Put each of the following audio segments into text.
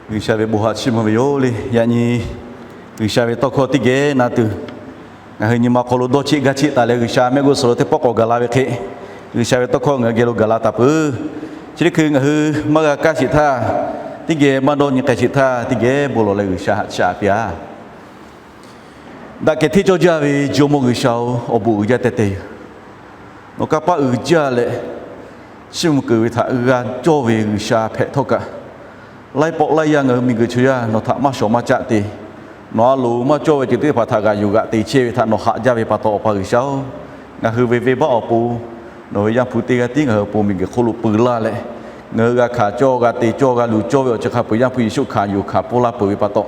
G'uiˬsha ve bon haꞈ chiˇ mvuh ve yoˬ le. Yaꞈ nyi G'uiˬsha ve tawˇ hkawˇ teˇ geh na tuˬ, ngaˬ hui nyi ma hk'aw lo dawˇ cheˆ gaˇ cheˆ taˍ leh G'uiˬsha mehˆ g'uˇ suhˍ lo teˇ pawˆ k'awꞈ gaˬ la ve hk'e, G'uiˬsha ve tawˇ hkawˇ ngaˬ hui geh lo gaˬ la taˍ peuˬ. Chi teˇ hkui ngaˬ hui maˇ g'a kaˇ sheˍ htaˇ, teˇ geh maˇ dawˇ nyi k'ai sheˍ htaˇ, teˇ geh bon lawˬ leh G'uiˬsha haꞈ chiˇ aꞈ piˇ-a. Daꞈ kehˬ hteˇ cawˇ jaˇ ve Jawˇmawˇ G'uiˬsha-oˬ, awˬ bon uiˍ jaˇ teh teh yoˬ. Nawˬ kanˇ paˆ uiˍ jaˇ leh, chiˇ mvuh keunˍ ve htaꞈ g'a cawˇ ve G'uiˬsha hpehꞈ htawˇ kaꞈ, laiˉ pawˆ laiˉ yaˇ ngaˬ hui miˬguiˬ chaw yaˇ nawˬ htaꞈ maˇ shawˍ maˇ caˆ te. Nawˬ a loˍ maˇ cawˇ ve ceuˬ teˇ hpaˍ htaꞈ g'aꞈ yuˬ g'aꞈ te chehˇ ve htaꞈ nawˬ haꞈ jaˇ ve pa taw, Awˬ pa G'uiˬsha-oˬ, ngaˬ hui ve venˇbaˆ awˬ pon nawˬ ve Yaˇ hpu teˇ g'aˇ tiˉ ngaˬ hui awˬ pon miˬguiˬ hk'oˆ lo peu laˇ leh, ngaˬ hui g'a hkanˍ cawˇ g'a te cawˇ g'a luˬ cawˇ ve awˬ ceuˬ hk'a peu-eˬ Yaˇ hpu Yeˍsuˆ hkanˍ yuˬ hkanˍ pfuhˇ laˇ peuˬ ve pa taw,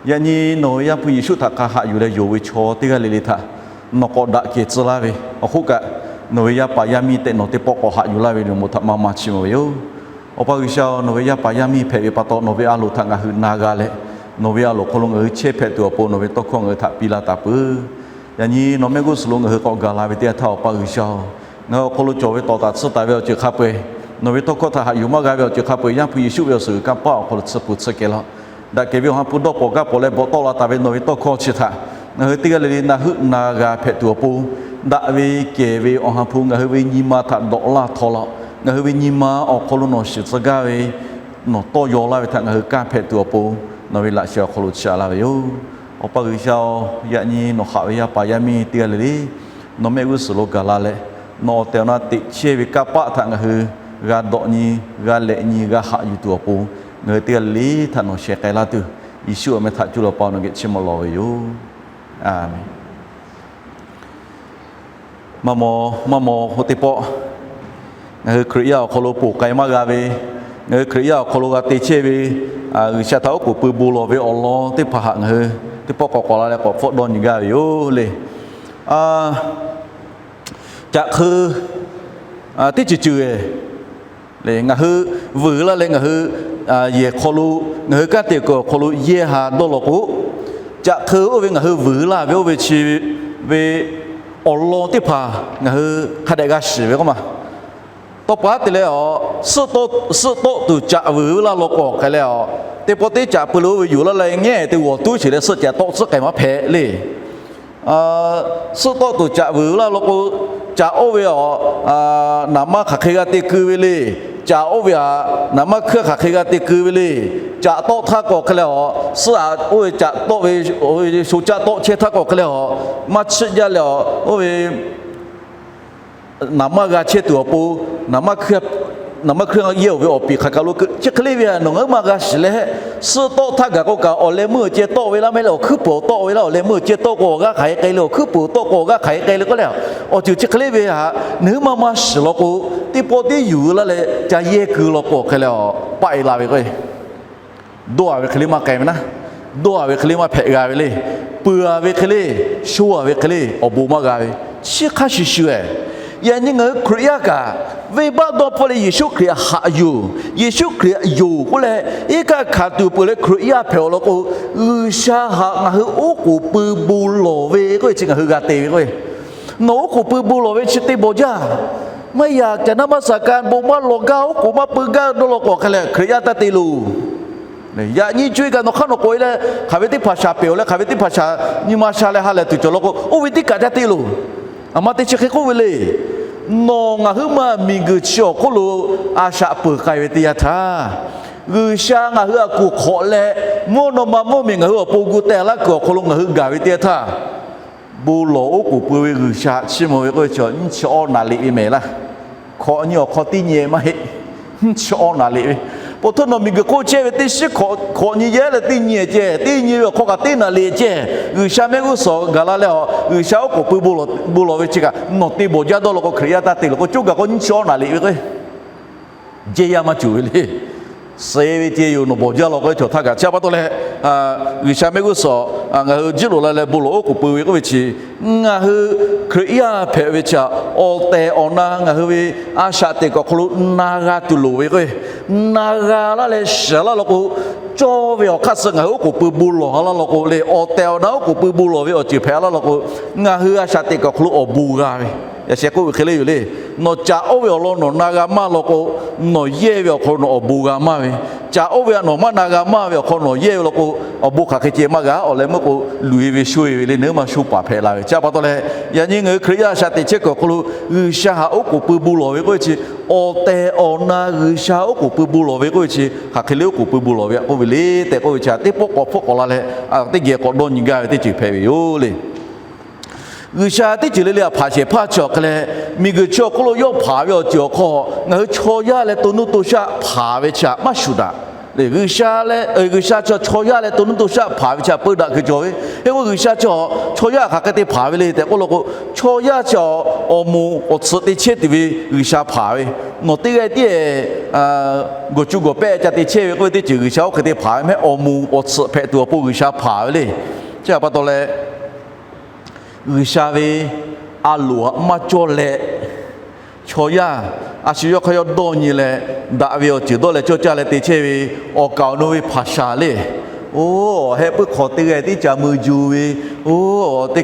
yaꞈ nyi nawˬ ve Yaˇ hpu Yeˍsuˆ htaꞈ hk'a haꞈ yuˬ leh yonˍ ve chaw teˇ g'aˇ le le htaꞈ nawˬ k'awꞈ daꞈ kehˬ tcuh laˇ ve awˬ hk'oˆ kaꞈ, nawˬ ve yaˇ paˍ yaˇ miˇ tehꞈ nawˬ teˇ pawˆ k'awꞈ haꞈ yuˬ laˇ ve nawˬ bon htaꞈ maˇ maˇ chiˇ mvuh ve yoˬ. Awˬ pa G'uiˬsha-oˬ, nawˬ ve yaˇ paˍ yaˇ miˇ hpehꞈ ve pa taw, nawˬ ve a loˍ htaꞈ ngaˬ hui na g'a leh, nawˬ ve a loˍ hk'aw lo ngaˬ hui chehˇ hpehꞈ tuˬ awˬ pon nawˬ ve tawˇ hkawˇ ngaˬ hui htaꞈ piˇ laˇ taˍ peuˬ. Yaꞈ nyi nawˬ mehˆ g'uˇ suhˍ lo ngaˬ hui k'awꞈ gaˬ la ve teˇ yanˇ htaˇ, Awˬ pa G'uiˬsha-oˬ, ngaˬ hui awˬ hk'aw lo cawˬ ve tawˍ taˍ tsuhˇ taˍ ve awˬ ceuˬ hk'a peu-eˬ, nawˬ ve tawˇ hkawˇ htaꞈ haꞈ yuˬ maˇ g'a ve awˬ ceuˬ hk'a peu-eˬ, Yaˇ hpu Yeˍsuˆ ve awˬ suhˍ g'uiˬ kanˇ paˆ awˬ hk'aw lo tsuhˇ hpu tsuhˇ kehˬ laˇ. Daꞈ kehˬ ve awˬ ha hpu dawˇ pawˍ gaˇ pawˍ leh bvuhꞈ tawˆ la taˍ ve nawˬ ve tawˇ hkawˇ chi htaꞈ ngaˬ hui teˇ g'aˇ le le na heuˆ na g'a hpehꞈ tuˬ awˬ pon, daꞈ ve kehˬ ve awˬ ha hpu ngaˬ hui ve nyi ma htaꞈ dawꞈ laˇ htaw laˇ. Ngaˬ hui ve nyi ma awˬ hk'aw lo nawˬ shiˍ tcuh gaˇ ve, nawˬ tawˇ yaw laˇ ve htaꞈ ngaˬ hui kanˇ hpehꞈ tuˬ awˬ pon, nawˬ ve laꞈ sheh awˬ hk'aw lo chiˇ aꞈ laˇ ve yoˬ. Awˬ pa G'uiˬsha-oˬ, yaꞈ nyi nawˬ haꞈ ve yaˇ paˍ yaˇ miˇ teˇ g'aˇ le le nawˬ mehˆ g'uˇ suhˍ lo gaˬ la leh, nawˬ awˬ tehˬ awˬ na teꞈ chehˇ ve kanˇ paˆ htaꞈ ngaˬ hui g'a dawꞈ nyi, g'a lehꞈ nyi, g'a haꞈ yuˬ tuˬ awˬ pon, ngaˬ hui teˇ g'aˇ le le htaꞈ nawˬ sheh k'ai laˇ tuˬ, Yeˍsuˆ awˬ meh htaꞈ cuˇ leh Awˬ pa nawˬ geh chiˇ mvuh lawˬ ve yoˬ. Aˬmenˍ. Maˇ maw, maˇ maw k'o teˇ pawˆ, ngaˬ hui Hkriꞈ yaˇ awˬ hk'aw lo ponˬ k'ai maˇ g'a ve, ngaˬ hui Hkriꞈ yaˇ awˬ hk'aw lo g'a te chehˇ ve, G'uiˬsha htaꞈ oˉ k'oˍ pui bon lawˬ ve awˬ lawn teˇ hpaˍ htaꞈ ngaˬ hui teˇ pawˆ k'awꞈ k'awꞈ la leh k'awꞈ hpfuhˆ dawˇ nyi gaˇ ve yoˬ le. Caꞈ hk'eu teˇ ceuˬ ceuˬ le, ngaˬ hui vuiˬ laˇ leh ngaˬ hui yehˬ hk'aw lo, ngaˬ hui kanˉ te kuiˬ awˬ hk'aw lo yehˇ ha dawˇ law k'o, caꞈ hk'eu oˇ ve ngaˬ hui vuiˬ laˇ ve oˇ ve chi ve awˬ lawn teˇ hpaˍ ngaˬ hui hk'a dehꞈ g'a shiˍ ve k'oˆ ma. Tawˇ pa te leh a, suhˆ tawˆ tuˬ caꞈ vuiˬ laˇ law k'o hk'e leh a, teˇ pawˆ teˇ caꞈ pui lo oˇ ve yuˬ laˇ leh ngehˇ te g'awˬ tuˉ sheˍ leh suhˆ caꞈ tawˆ tcuhˉ k'ai maˇ hpehꞈ le. Suhˆ tawˆ tuˬ caꞈ vuiˬ laˇ law k'o, caꞈ oˇ ve a, naˍ manˇ hk'aˬ hk'e g'a te keu ve le. Caꞈ oˇ ve a, naˍ manˇ hkuiˇ hk'aˬ hk'e g'a te keu ve le. Caꞈ tawˆ htaˇ k'o hk'e leh a, suhˆ a oˇ ve caꞈ tawˆ ve, sho caˆ tawˆ chehˇ htaˇ k'o hk'e leh a, maˇ chiˆ jaˇ leh a, oˇ ve naˍ manˇ g'a chehˇ tuˬ awˬ pon, naˍ manˇ hkuiˇ yehˇ oˬ ve awˬ piˍ hk'aˬ kaˬ lo keu. Chi hk'e le ve a, nawˬ ngaˬ hui maˇ g'a shiˍ leh, suhˆ tawˆ htaˇ gaˬ k'o kaꞈ awˬ leh meuˇ ceh tawˆ ve laˇ mehˍ leh awˬ hkuiˉ puiˍ tawˆ ve laˇ, awˬ leh meuˇ ceh tawˆ k'o awˬ g'aˇ hk'aˬ hk'e k'ai le, awˬ hkuiˉ puiˍ tawˆ k'o awˬ g'aˇ hk'aˬ hk'e k'ai le k'oˆ leh, awˬ ceuˬ chi hk'e le ve htaꞈ nawˬ hui maˇ maˇ shiˍ law k'o, teˇ pawˆ teˇ yuˬ laˇ leh ca yehˇ keu law k'o hk'e leh a, paˆ e la ve k'o dawˇ a ve hk'e le maˇ k'ai ve naˉ, dawˇ a ve hk'e le maˇ hpehꞈ g'a ve le, peuˬ a ve hk'e le, sho a ve hk'e le awˬ bon maˇ g'a ve, chi hk'a shuˍ shuˍ e. Yaꞈ nyi ngaˬ hui Hkriꞈ yaˇ kaꞈ, venˇbaˆ dawˇ hpfuhˆ leh Yeˍsuˆ Hkriꞈ haꞈ yuˬ, Yeˍsuˆ Hkriꞈ yonˍ k'oˆ leh, iˉ kaˆ hkanˍ tuˬ peuˬ leh Hkriꞈ yaˇ hpehꞈ awˬ lawn k'o, G'uiˬsha htaꞈ ngaˬ hui oˉ k'oˍ pui bon lawˬ ve k'oˆ ve chi ngaˬ hui g'a te ve k'o, nawˬ oˉ k'oˍ pui bon lawˬ ve chi te bawˬ jaˇ. Maˇ yaꞈ caˍ naˉ maˇ saˍ ka bon maˇ lawˬ gaˇ, oˉ k'oˍ maˇ pui gaˇ dawˇ law k'o hk'e leh Hkriꞈ yaˇ taˇ te loˬ. Yaꞈ nyi co e kaꞈ nawˬ hk'aˇ nawˬ k'oꞈ e leh hk'aˬ ve teˇ hpaˍ shaˍ pehˍ awˬ leh hk'aˬ ve teˇ hpaˍ shaˍ nyi ma sha leh ha lehˬ tuˬ cawˬ law k'o, oˇ ve teˇ kaꞈ ca te loˬ. Aˬ ma te chi hk'e k'oˆ ve le. Nawˬ ngaˬ huiˉ ma miˬguiˬ chi awˬ hk'oˆ lo a shaꞈ peuˬ k'ai ve teˇ yanˇ htaˇ, G'uiˬsha ngaˬ hui a kuˬ hk'awꞈ leh, mvuhˇ naw ma mvuhˇmiˬ ngaˬ hui awˬ pon gu teh laˇ kuiˬ awˬ hk'aw lo ngaˬ hui gaˬ ve teˇ yanˇ htaˇ, bon lawˬ oˉ k'oˍ pui ve G'uiˬsha chiˇ mvuh ve k'oˆ ve chi nyiˇ chi awˇ naˍ liꞈ ve mehˍ laˇ. Hkawꞈ nyi awˬ hk'aw teˇ nyi maˇ heˆ. Nyiˇ chi awˇ naˍ liꞈ ve, pa htawˇ nawˬ miˬguiˬ hk'oˆ chehˇ ve teˇ shiˉ hkawꞈ nyi yehˇ leh teˇ nyi ceh, teˇ nyi ve awˬ hk'aw kaꞈ teˇ naˍ liꞈ ceh, G'uiˬsha mehˆ g'uˇ suhˍ gaˬ la leh a, G'uiˬsha oˉ k'oˍ pui bon lawˬ ve chi kaꞈ nawˬ te bawˬ jaˇ dawˇ law k'o, Hkriꞈ yaˇ taˇ te laˬ k'o, coˇ gaˬ k'o nyiˇ chi awˇ naˍ liꞈ ve k'o, jehˇ yaˇ maˇ cawˬ ve le. Suh ve ceh yoˬ, nawˬ bawˬ jaˇ law k'o, chaw htaˇ kaꞈ chi a pa taw leh, G'uiˬsha mehˆ g'uˇ suhˍ ngaˬ hui jiˇ loꞈ la leh bon lawˬ oˉ k'oˍ pui ve k'oˆ ve chi, ngaˬ hui Hkriꞈ yaˇ hpehꞈ ve chi a, awˬ tehˬ awˬ na ngaˬ hui ve a shaꞈ teꞈ kuiˬ awˬ hk'aw lo na g'a tuˬ loˍ ve k'o, na g'a laˇ leh shiˍ laˇ law k'o, cawˇ ve awˬ hk'aˇ suh ngaˬ hui oˉ k'oˍ pui bon lawˬ a laˇ law k'o le, awˬ tehˬ awˬ na oˉ k'oˍ pui bon lawˬ ve awˬ ceuˬ hpehꞈ a laˇ law k'o, ngaˬ hui a shaꞈ teꞈ kuiˬ awˬ hk'aw lo awˬ bon g'a ve, yaꞈ sheh k'oˆ ve hk'e le yoˬ le. Nawˬ caꞈ oˇ ve awˬ lawn nawˬ na g'a maˇ law k'o, nawˬ yehˇ ve awˬ hk'aw lo nawˬ awˬ bon g'a maˇ ve. Caꞈ oˇ ve a nawˬ maˇ na g'a maˇ ve awˬ hk'aw nawˬ yehˇ ve law k'o, awˬ bon hk'aˬ hk'e ceh maˇ g'a. Awˬ leh meuˇ k'o, luˬ e ve shoˇ e ve le, nawˬ hui maˇ shoˇ paˍ hpehꞈ la ve. Chi pa taw leh, yaꞈ nyi ngaˬ hui Hkriꞈ yaˇ a shaꞈ teꞈ chehˇ kuiˬ awˬ hk'aw lo G'uiˬsha htaꞈ oˉ k'oˍ pui bon lawˬ ve k'oˆ ve chi, awˬ tehˬ awˬ na G'uiˬsha oˉ k'oˍ pui bon lawˬ ve k'oˆ ve chi, hk'aˬ hk'e le oˉ k'oˍ pui bon lawˬ ve k'oˆ ve le tehꞈ k'oˆ ve chi, teˇ pawˆ k'awꞈ hpfuhˆ k'awꞈ la leh, teˇ geh k'awꞈ dawˇ nyi gaˇ ve teˇ ceuˬ hpehꞈ ve yoˬ le. G'uiˬsha teˇ ceuˬ le le a hpanˍ shehˍ hpaˇ chi awˬ hk'e leh, miˬguiˬ chi awˬ hk'oˆ lo yawˇ hpanˍ ve awˬ ceuˬ awˬ hk'aw, ngaˬ hui chaw yaˇ leh to nuˇ to shaˆ hpanˍ ve chi htaꞈ maˇ shuˍ daꞈ le. G'uiˬsha leh, G'uiˬsha chi chaw yaˇ leh to nuˇ to shaˆ hpanˍ ve chi htaꞈ peu daꞈ kuiˬ cawˬ ve. Hk'e k'o G'uiˬsha chi chaw yaˇ hk'aˬ hk'e te hpanˍ ve le tehꞈ k'oˆ law k'o, chaw yaˇ chi awˬ moˍ awˬ tsuhꞈ te chehˇ tuˬ ve G'uiˬsha hpanˍ ve. Nawˬ teˇ g'aˇ tiˉ gawˬ cu gawˬ pehˆ ca te chehˇ ve k'oˆ ve teˇ ceuˬ G'uiˬsha oˇ hk'e te hpanˍ ve mehˆ. Awˬ moˍ awˬ tsuhꞈ hpehꞈ tuˬ awˬ pon G'uiˬsha hpanˍ ve le. Chi htaꞈ pa taw leh, G'uiˬsha ve a loˍ htaꞈ maˇ cawˇ leh, chaw yaˇ a shu yawˇ hk'aˇ yawˇ dawˇ nyi leh, daꞈ ve awˬ ceuˬ dawˇ leh cawˇ caˇ leh te chehˇ ve, awˬ kaˍ awˬ nu ve hpaˍ shaˍ le. Oˇ, heh puiˉ hk'aw teˇ g'aˇ tiˉ ca mui ju ve, oˇ, teˇ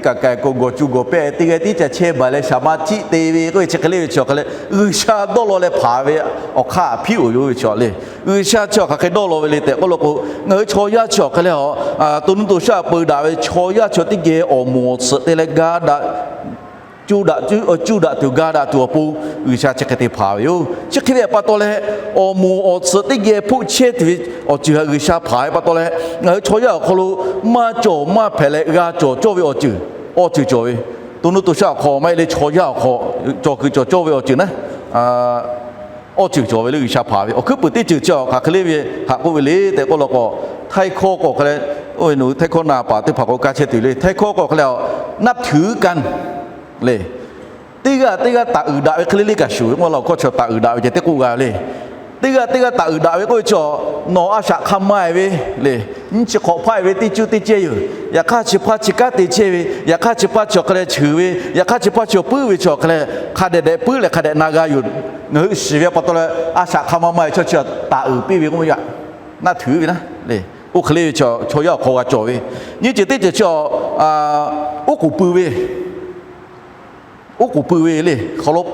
kaꞈ k'ai k'o gawˬ cu gawˬ pehˆ teˇ g'aˇ tiˉ ca chehˇ baˬ leh shaˍ ma tiˆ te ve k'oˆ ve chi hk'e le ve chi awˬ hk'e leh, G'uiˬsha dawˇ law leh hpanˍ ve awˬ hk'aˇ hpiˉ oˍ yoˬ ve chi le. G'uiˬsha chi awˬ hk'aˬ hk'e dawˇ law ve le tehꞈ k'oˆ law k'o, ngaˬ hui chaw yaˇ chi awˬ hk'e leh a, to nuˇ to shaˆ peu daꞈ ve chaw yaˇ chi teˇ geh awˬ moˍ awˬ tsuhꞈ te leh ga daꞈ, cuˇ daꞈ tuˬ ga daꞈ tuˬ awˬ pon G'uiˬsha chi hk'e te hpanˍ ve yoˬ. Chi hk'e ve pa taw leh, awˬ moˍ awˬ tsuhꞈ teˇ geh hpoˆ chehˇ tuˬ ve awˬ ceuˬ htaꞈ G'uiˬsha hpanˍ ve pa taw leh, ngaˬ hui chaw yaˇ awˬ hk'aw lo maˇ cawˬ maˇ hpehꞈ leh g'a cawˬ cawˇ ve awˬ ceuˬ, awˬ ceuˬ cawˬ ve. To nuˇ to shaˆ awˬ hk'aw maˇ heˆ le, chaw yaˇ awˬ hk'aw cawˬ kuiˬ cawˬ cawˇ ve awˬ ceuˬ naˉ, awˬ ceuˬ cawˬ ve le. G'uiˬsha hpanˍ ve awˬ hkuiˉ puiˍ teˇ ceuˬ chi hk'aˬ hk'e le ve htaꞈ k'oˆ ve le tehꞈ k'oˆ law k'o, htaiˇ hkawˇ k'o hk'e leh, oˇ ve nu htaiˇ hkawˇ na paˍ teˇ hpaˍ k'o kaˇ chehˇ tuˬ le. Htaiˇ hkawˇ k'o hk'e leh, นับถือกัน le. Teˇ g'aˇ teˇ g'aˇ taˍ uiˍ daꞈ ve hk'e le le kaꞈ shuˍ ve, mvuhˇ la awˬ hkawˇ chi taˍ uiˍ daꞈ ve ceh teˇ k'oˆ g'a ve le. Teˇ g'aˇ teˇ g'aˇ taˍ uiˍ daꞈ ve k'oˆ ve chi, nawˬ a shaꞈ hk'a ma-e ve le, nyiˇ chi hk'awꞈ hpaˆ-e ve teˇ cuˇ teˇ cehˇ yoˬ. Yaꞈ hk'aˇ chi hpaˇ chi kanˉ te chehˇ ve, yaꞈ hk'aˇ chi hpaˇ chi awˬ hk'e leh cheuˬ ve, yaꞈ hk'aˇ chi hpaˇ chi awˬ puiˉ ve chi awˬ hk'e leh hk'a dehꞈ dehꞈ puiˉ leh hk'a dehꞈ na g'a yoˬ. Ngaˬ hui shiˍ ve pa taw leh a shaꞈ hk'a ma ma-e chaw chi taˍ uiˍ piˇ ve k'oˆ ve yaꞈ, นับถือ ve naˉ le. Oˇ hk'e le ve chaw yaˇ awˬ hk'aw g'a cawˬ ve, nyiˇ ceuˬ teˇ ceuˬ chi, oˉ k'oˍ pui ve, oˉ k'oˍ pui ve le. เคารพ,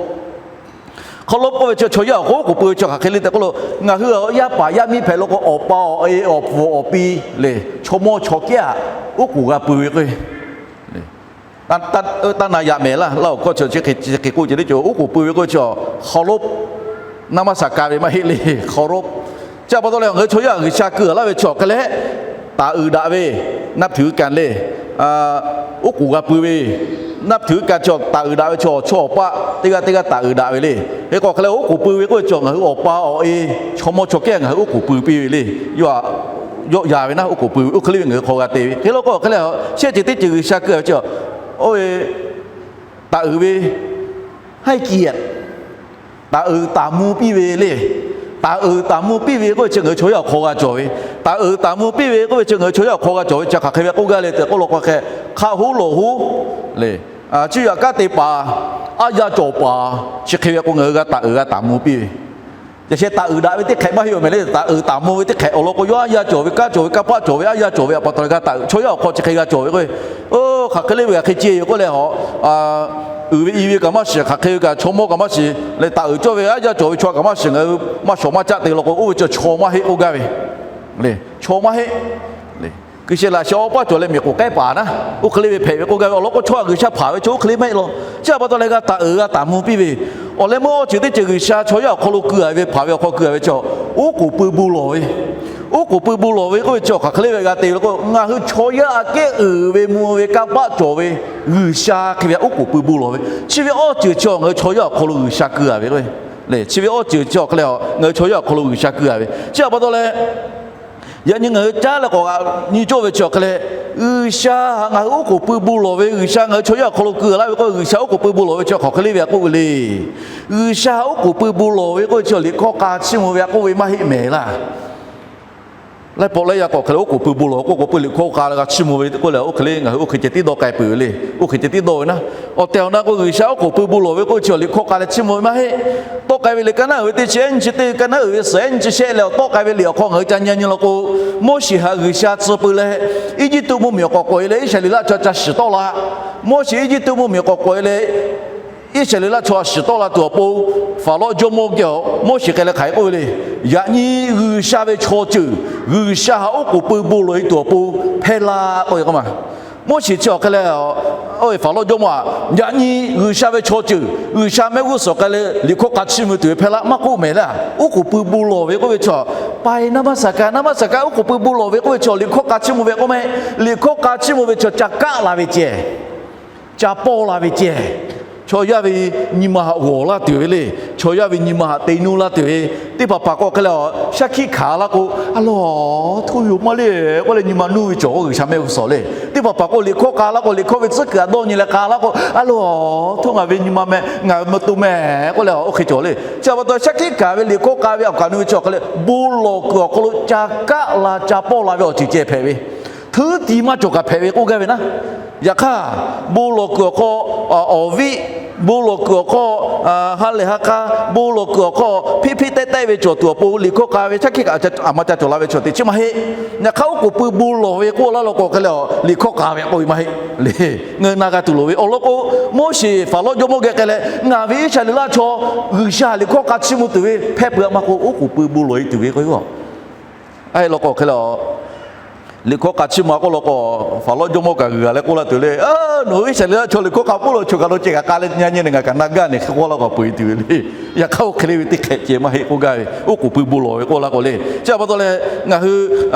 เคารพ k'oˆ ve chi chaw yaˇ awˬ hk'aw oˉ k'oˍ pui ve chi hk'aˬ hk'e le tehꞈ k'oˆ lo, ngaˬ hui yaˇ paˍ yaˇ miˇ hpehꞈ law k'o, awˬ pa awˬ e awˬ pfuhˍ awˬ pi le, chaw mawˇ chaw kehˉ htaꞈ oˉ k'oˍ g'a pui ve k'o, taˇ na yaꞈ mehˍ laˇ. Laˇ awˬ hkawˇ chi chi hk'e k'oˆ ceh le, oˉ k'oˍ pui ve k'oˆ ve chi, เคารพ, naˉ maˇ shaˍ ka ve maˇ heˆ le, เคารพ. Chi pa taw leh ngaˬ hui chaw yaˇ G'uiˬsha keu laˇ ve chi awˬ hk'e leh, taˍ uiˍ daꞈ ve, นับถือกัน le. Oˉ k'oˍ g'a pui ve, นับถือกัน chi taˍ uiˍ daꞈ ve chi, chaw awˬ paˆ teˇ g'aˇ teˇ g'aˇ taˍ uiˍ daꞈ ve le. Hk'e k'o hk'e leh oˉ k'oˍ pui ve k'oˆ ve chi ngaˬ hui awˬ pa awˬ e, chaw mawˇ chaw kehˉ ngaˬ hui oˉ k'oˍ pui piˇ ve le. Yawˇ yaꞈ ve naˉ oˉ k'oˍ pui ve, oˇ hk'e le ve ngaˬ hui hk'aw g'a te ve. Hk'e law k'o hk'e leh, shehˆ ceuˬ teˇ ceuˬ G'uiˬsha keu ve chi, oˇ ve taˍ uiˍ ve, ให้เกียรติ, taˍ uiˍ taˍ mvuh piˇ ve le. Taˍ uiˍ taˍ mvuh piˇ ve k'oˆ ve chi ngaˬ hui chaw yaˇ awˬ hk'aw g'a cawˬ ve. Taˍ uiˍ taˍ mvuh piˇ ve k'oˆ ve chi ngaˬ hui chaw yaˇ awˬ hk'aw g'a cawˬ ve chi hk'aˬ hk'e ve k'oˆ gaˇ le tehꞈ k'oˆ law k'o hk'e, hk'a hoˉ lawˬ hoˉ le, chi yaꞈ kanˉ te paˍ, aˉ yaˇ cawˬ paˍ, chi hk'e ve k'o ngaˬ hui g'a taˍ uiˍ g'a taˍ mvuh piˇ ve. Yaꞈ sheh taˍ uiˍ daꞈ ve teˇ hk'ehꞈ maˇ heˆ awˬ mehˍ le. Taˍ uiˍ taˍ mvuh ve teˇ hk'ehꞈ awˬ lawn k'o, yawˇ aˉ yaˇ cawˬ ve, kanˉ cawˬ ve, kanˇ paˆ cawˬ ve, aˉ yaˇ cawˬ ve pa taw leh g'a taˍ uiˍ. Chaw yaˇ awˬ hk'aw chi hk'e g'a cawˬ ve k'o, oˇ hk'aˬ hk'e le ve hk'aˬ hk'e ceh yoˬ k'oˆ leh, uiˍ ve i ve kaꞈ maˇ shiˍ, hk'aˬ hk'e ve kaꞈ chaw mawˇ kaꞈ maˇ shiˍ leh, taˍ uiˍ cawˇ ve aˉ yaˇ cawˬ ve chaw kaꞈ maˇ shiˍ, ngaˬ hui maˇ shawˍ maˇ caˆ te law k'o, oˇ ve chi chaw maˇ heˆ k'oˆ gaˇ ve le. Chaw maˇ heˆ le. Kuiˬ shehˍ laꞈ shehˍ awˬ paˇ cawˬ leh miˬ k'oˍ k'ehˉ paˍ naˉ, oˇ hk'e le ve hpehꞈ ve k'oˆ gaˇ ve awˬ lawn k'o, chaw G'uiˬsha hpanˍ ve chi oˇ hk'e le maˇ heˆ law. Chi pa taw leh g'a taˍ uiˍ g'a taˍ mvuh piˇ ve, awˬ leh meuˇ awˬ ceuˬ teˇ ceuˬ G'uiˬsha chaw yaˇ awˬ hk'aw lo keu-a ve hpanˍ ve awˬ hk'aw keu-a ve chi, oˉ k'oˍ pui bon lawˬ ve, oˉ k'oˍ pui bon lawˬ ve k'oˆ ve chi hk'aˬ hk'e le ve g'a te law k'o, ngaˬ hui chaw yaˇ aꞈ kehˉ uiˍ ve mvuh ve kanˇ paˆ cawˬ ve G'uiˬsha hk'e ve oˉ k'oˍ pui bon lawˬ ve, chi ve awˬ ceuˬ chi ngaˬ hui chaw yaˇ awˬ hk'aw lo G'uiˬsha keu-a ve k'o, chi ve awˬ ceuˬ chi hk'e leh ngaˬ hui chaw yaˇ awˬ hk'aw lo G'uiˬsha keu-a ve. Chi pa taw leh yaꞈ nyi ngaˬ hui caˉ leh k'awꞈ g'a nyi cawˇ ve chi awˬ hk'e leh, G'uiˬsha htaꞈ ngaˬ hui oˉ k'oˍ pui bon lawˬ ve, G'uiˬsha ngaˬ hui chaw yaˇ awˬ hk'aw lo keu-a laˇ ve k'o, G'uiˬsha oˉ k'oˍ pui bon lawˬ ve chi hk'aˬ hk'e le ve k'oˆ ve le. G'uiˬsha oˉ k'oˍ pui bon lawˬ ve k'oˆ ve chi liꞈ hkawˇ k'a chiˇ mvuh ve k'oˆ ve maˇ heˆ mehˍ laˇ. Laiˉ pawˆ laiˉ yaˇ k'awꞈ hk'e leh oˉ k'oˍ pui bon lawˬ k'oˆ k'o, pui liꞈ hkawˇ k'a leh g'a chiˇ mvuh ve k'oˆ leh, oˇ hk'e le ngaˬ hui oˇ hk'e ceh tiˉ dawˇ k'ai peuˬ ve le. Oˇ hk'e ceh tiˉ dawˇ ve naˉ, awˬ tehˬ awˬ na k'o, G'uiˬsha oˉ k'oˍ pui bon lawˬ ve k'oˆ ve chi awˬ liꞈ hkawˇ k'a leh chiˇ mvuh ve maˇ heˆ. Tawˆ k'ai ve liꞈ kaˇ naˉ uiˍ ve teˇ chi ehˉ nyi chi teˇ, kaˇ naˉ uiˍ ve suhˍ ehˉ nyi chi shehˆ leh awˬ tawˆ k'ai ve liꞈ awˬ hk'aw ngaˬ hui ca nyi nyi law k'o, Moˉseˍ htaꞈ G'uiˬsha tcuh pui leh, Eˇjiˇtuꞈ mvuhˇmiˬ awˬ k'awꞈ k'oꞈ e leh Iˉsaˍreˍlaˆ chaw ca shiˍ tawˆ la. Moˉseˍ Eˇjiˇtuꞈ mvuhˇmiˬ awˬ k'awꞈ k'oꞈ e leh, Iˉsaˍreˍlaˆ chaw shiˍ tawˆ la tuˬ awˬ pon, Faˍlaˆ jawˇmawˇ geh awˬ Moˉseˍ k'ai leh hk'aˬ hk'e k'oˆ ve le. Yaꞈ nyi G'uiˬsha ve chaw ceuˬ, G'uiˬsha htaꞈ oˉ k'oˍ pui bon lawˬ e tuˬ awˬ pon hpehˇ laˇ k'oˆ ve k'o ma. Moˉseˍ chi awˬ hk'e leh, oˇ ve Faˍlaˆ jawˇmawˇ htaꞈ, yaꞈ nyi G'uiˬsha ve chaw ceuˬ, G'uiˬsha mehˆ g'uˇ suhˍ k'ai leh liꞈ hkawˇ k'a chiˇ mvuh tuˬ ve hpehˇ laˇ maˇ k'oˆ mehˍ le. Oˉ k'oˍ pui bon lawˬ ve k'oˆ ve chaw, pai naˉ maˇ saˍ kaˍ, naˉ maˇ saˍ kaˍ, oˉ k'oˍ pui bon lawˬ ve k'oˆ ve chaw liꞈ hkawˇ k'a chiˇ mvuh ve k'oˆ mehˍ. Liꞈ hkawˇ k'a chiˇ mvuh ve chaw ca kaˆ la ve ceh, ca pawˇ la ve ceh, chaw yaˇ ve nyi ma htaꞈ g'awˬ laˇ tuˬ ve le. Chaw yaˇ ve nyi ma htaꞈ te nuˇ laˇ tuˬ ve. Teˇ hpaˍ hpaˍ k'o hk'e leh, shaˉ hkiˆ hkanˍ laˇ k'o, a loˬ, hto yoˬ maˇ le k'oˆ leh nyi ma nuˇ ve cawˬ k'o G'uiˬsha mehˆ g'uˇ suhˍ le. Teˇ hpaˍ hpaˍ k'o liꞈ hkawˇ k'a laˇ k'o, liꞈ hkawˇ ve tcuhˉ kuiˬ htaꞈ dawˇ nyi leh k'a laˇ k'o, a loˬ, hto ngaˬ ve nyi ma meh, ngaˬ ve mvuh to meh k'oˆ leh oˇ hk'e cawˬ le. Chi pa taw shaˉ hkiˆ hkanˍ ve liꞈ hkawˇ k'a ve awˬ kaꞈ nu ve chi awˬ hk'e leh bon lawˬ kuiˬ awˬ hk'aw lo ca kaˆ la ca pawˇ la ve awˬ ceuˬ ceh hpehꞈ ve, htuˉ ti maˇ cawˬ kaꞈ hpehꞈ ve k'oˆ gaˇ ve naˉ. Yaꞈ hk'aˇ, bon lawˬ kuiˬ awˬ hk'aw awˬ viˆ, bon lawˬ kuiˬ awˬ hk'aw ha lehˬ ha k'a, bon lawˬ kuiˬ awˬ hk'aw hpiˇ hpiˇ tehˆ tehˆ ve cawˬ tuˬ awˬ pon liꞈ hkawˇ k'a ve shaˉ hkiˆ kaꞈ a ma ca cawˬ la ve chaw teꞈ chi maˇ heˆ. Yaꞈ hk'aˇ oˉ k'oˍ pui bon lawˬ ve k'oˆ laˇ law k'o hk'e leh, liꞈ hkawˇ k'a ve k'oˆ ve maˇ heˆ le. Ngaˬ hui na g'a tuˬ loˍ ve awˬ lawn k'o, Moˉseˍ Faˍlaˆ jawˇmawˇ geh k'ai leh, ngaˬ ve Iˉsaˍreˍlaˆ chaw G'uiˬsha liꞈ hkawˇ k'a chiˇ mvuh tuˬ ve hpehˇ peuˬ a ma k'o, oˉ k'oˍ pui bon lawˬ e tuˬ ve k'o, a e law k'o hk'e leh, liꞈ hkawˇ k'a chiˇ mvuh a k'oˆ law k'o, Faˍlaˆ jawˇmawˇ kaꞈ g'uiˬ a leh k'oˆ laˇ tuˬ le. Nawˬ hui Iˉsaˍreˍlaˆ chaw liꞈ hkawˇ k'a peuˬ lo chaw kaꞈ lo ceh kaꞈ k'a leh nyi nyi ne ngaˬ kaꞈ na gaˇ ne hk'e k'oˆ laˇ k'o peuˬ e tuˬ ve le. Yaꞈ hk'aˇ oˇ hk'e le ve teˇ hk'ehꞈ ceh maˇ heˆ k'oˆ gaˇ ve, oˉ k'oˍ pui bon lawˬ ve k'oˆ laˇ k'o le. Chi pa taw leh ngaˬ hui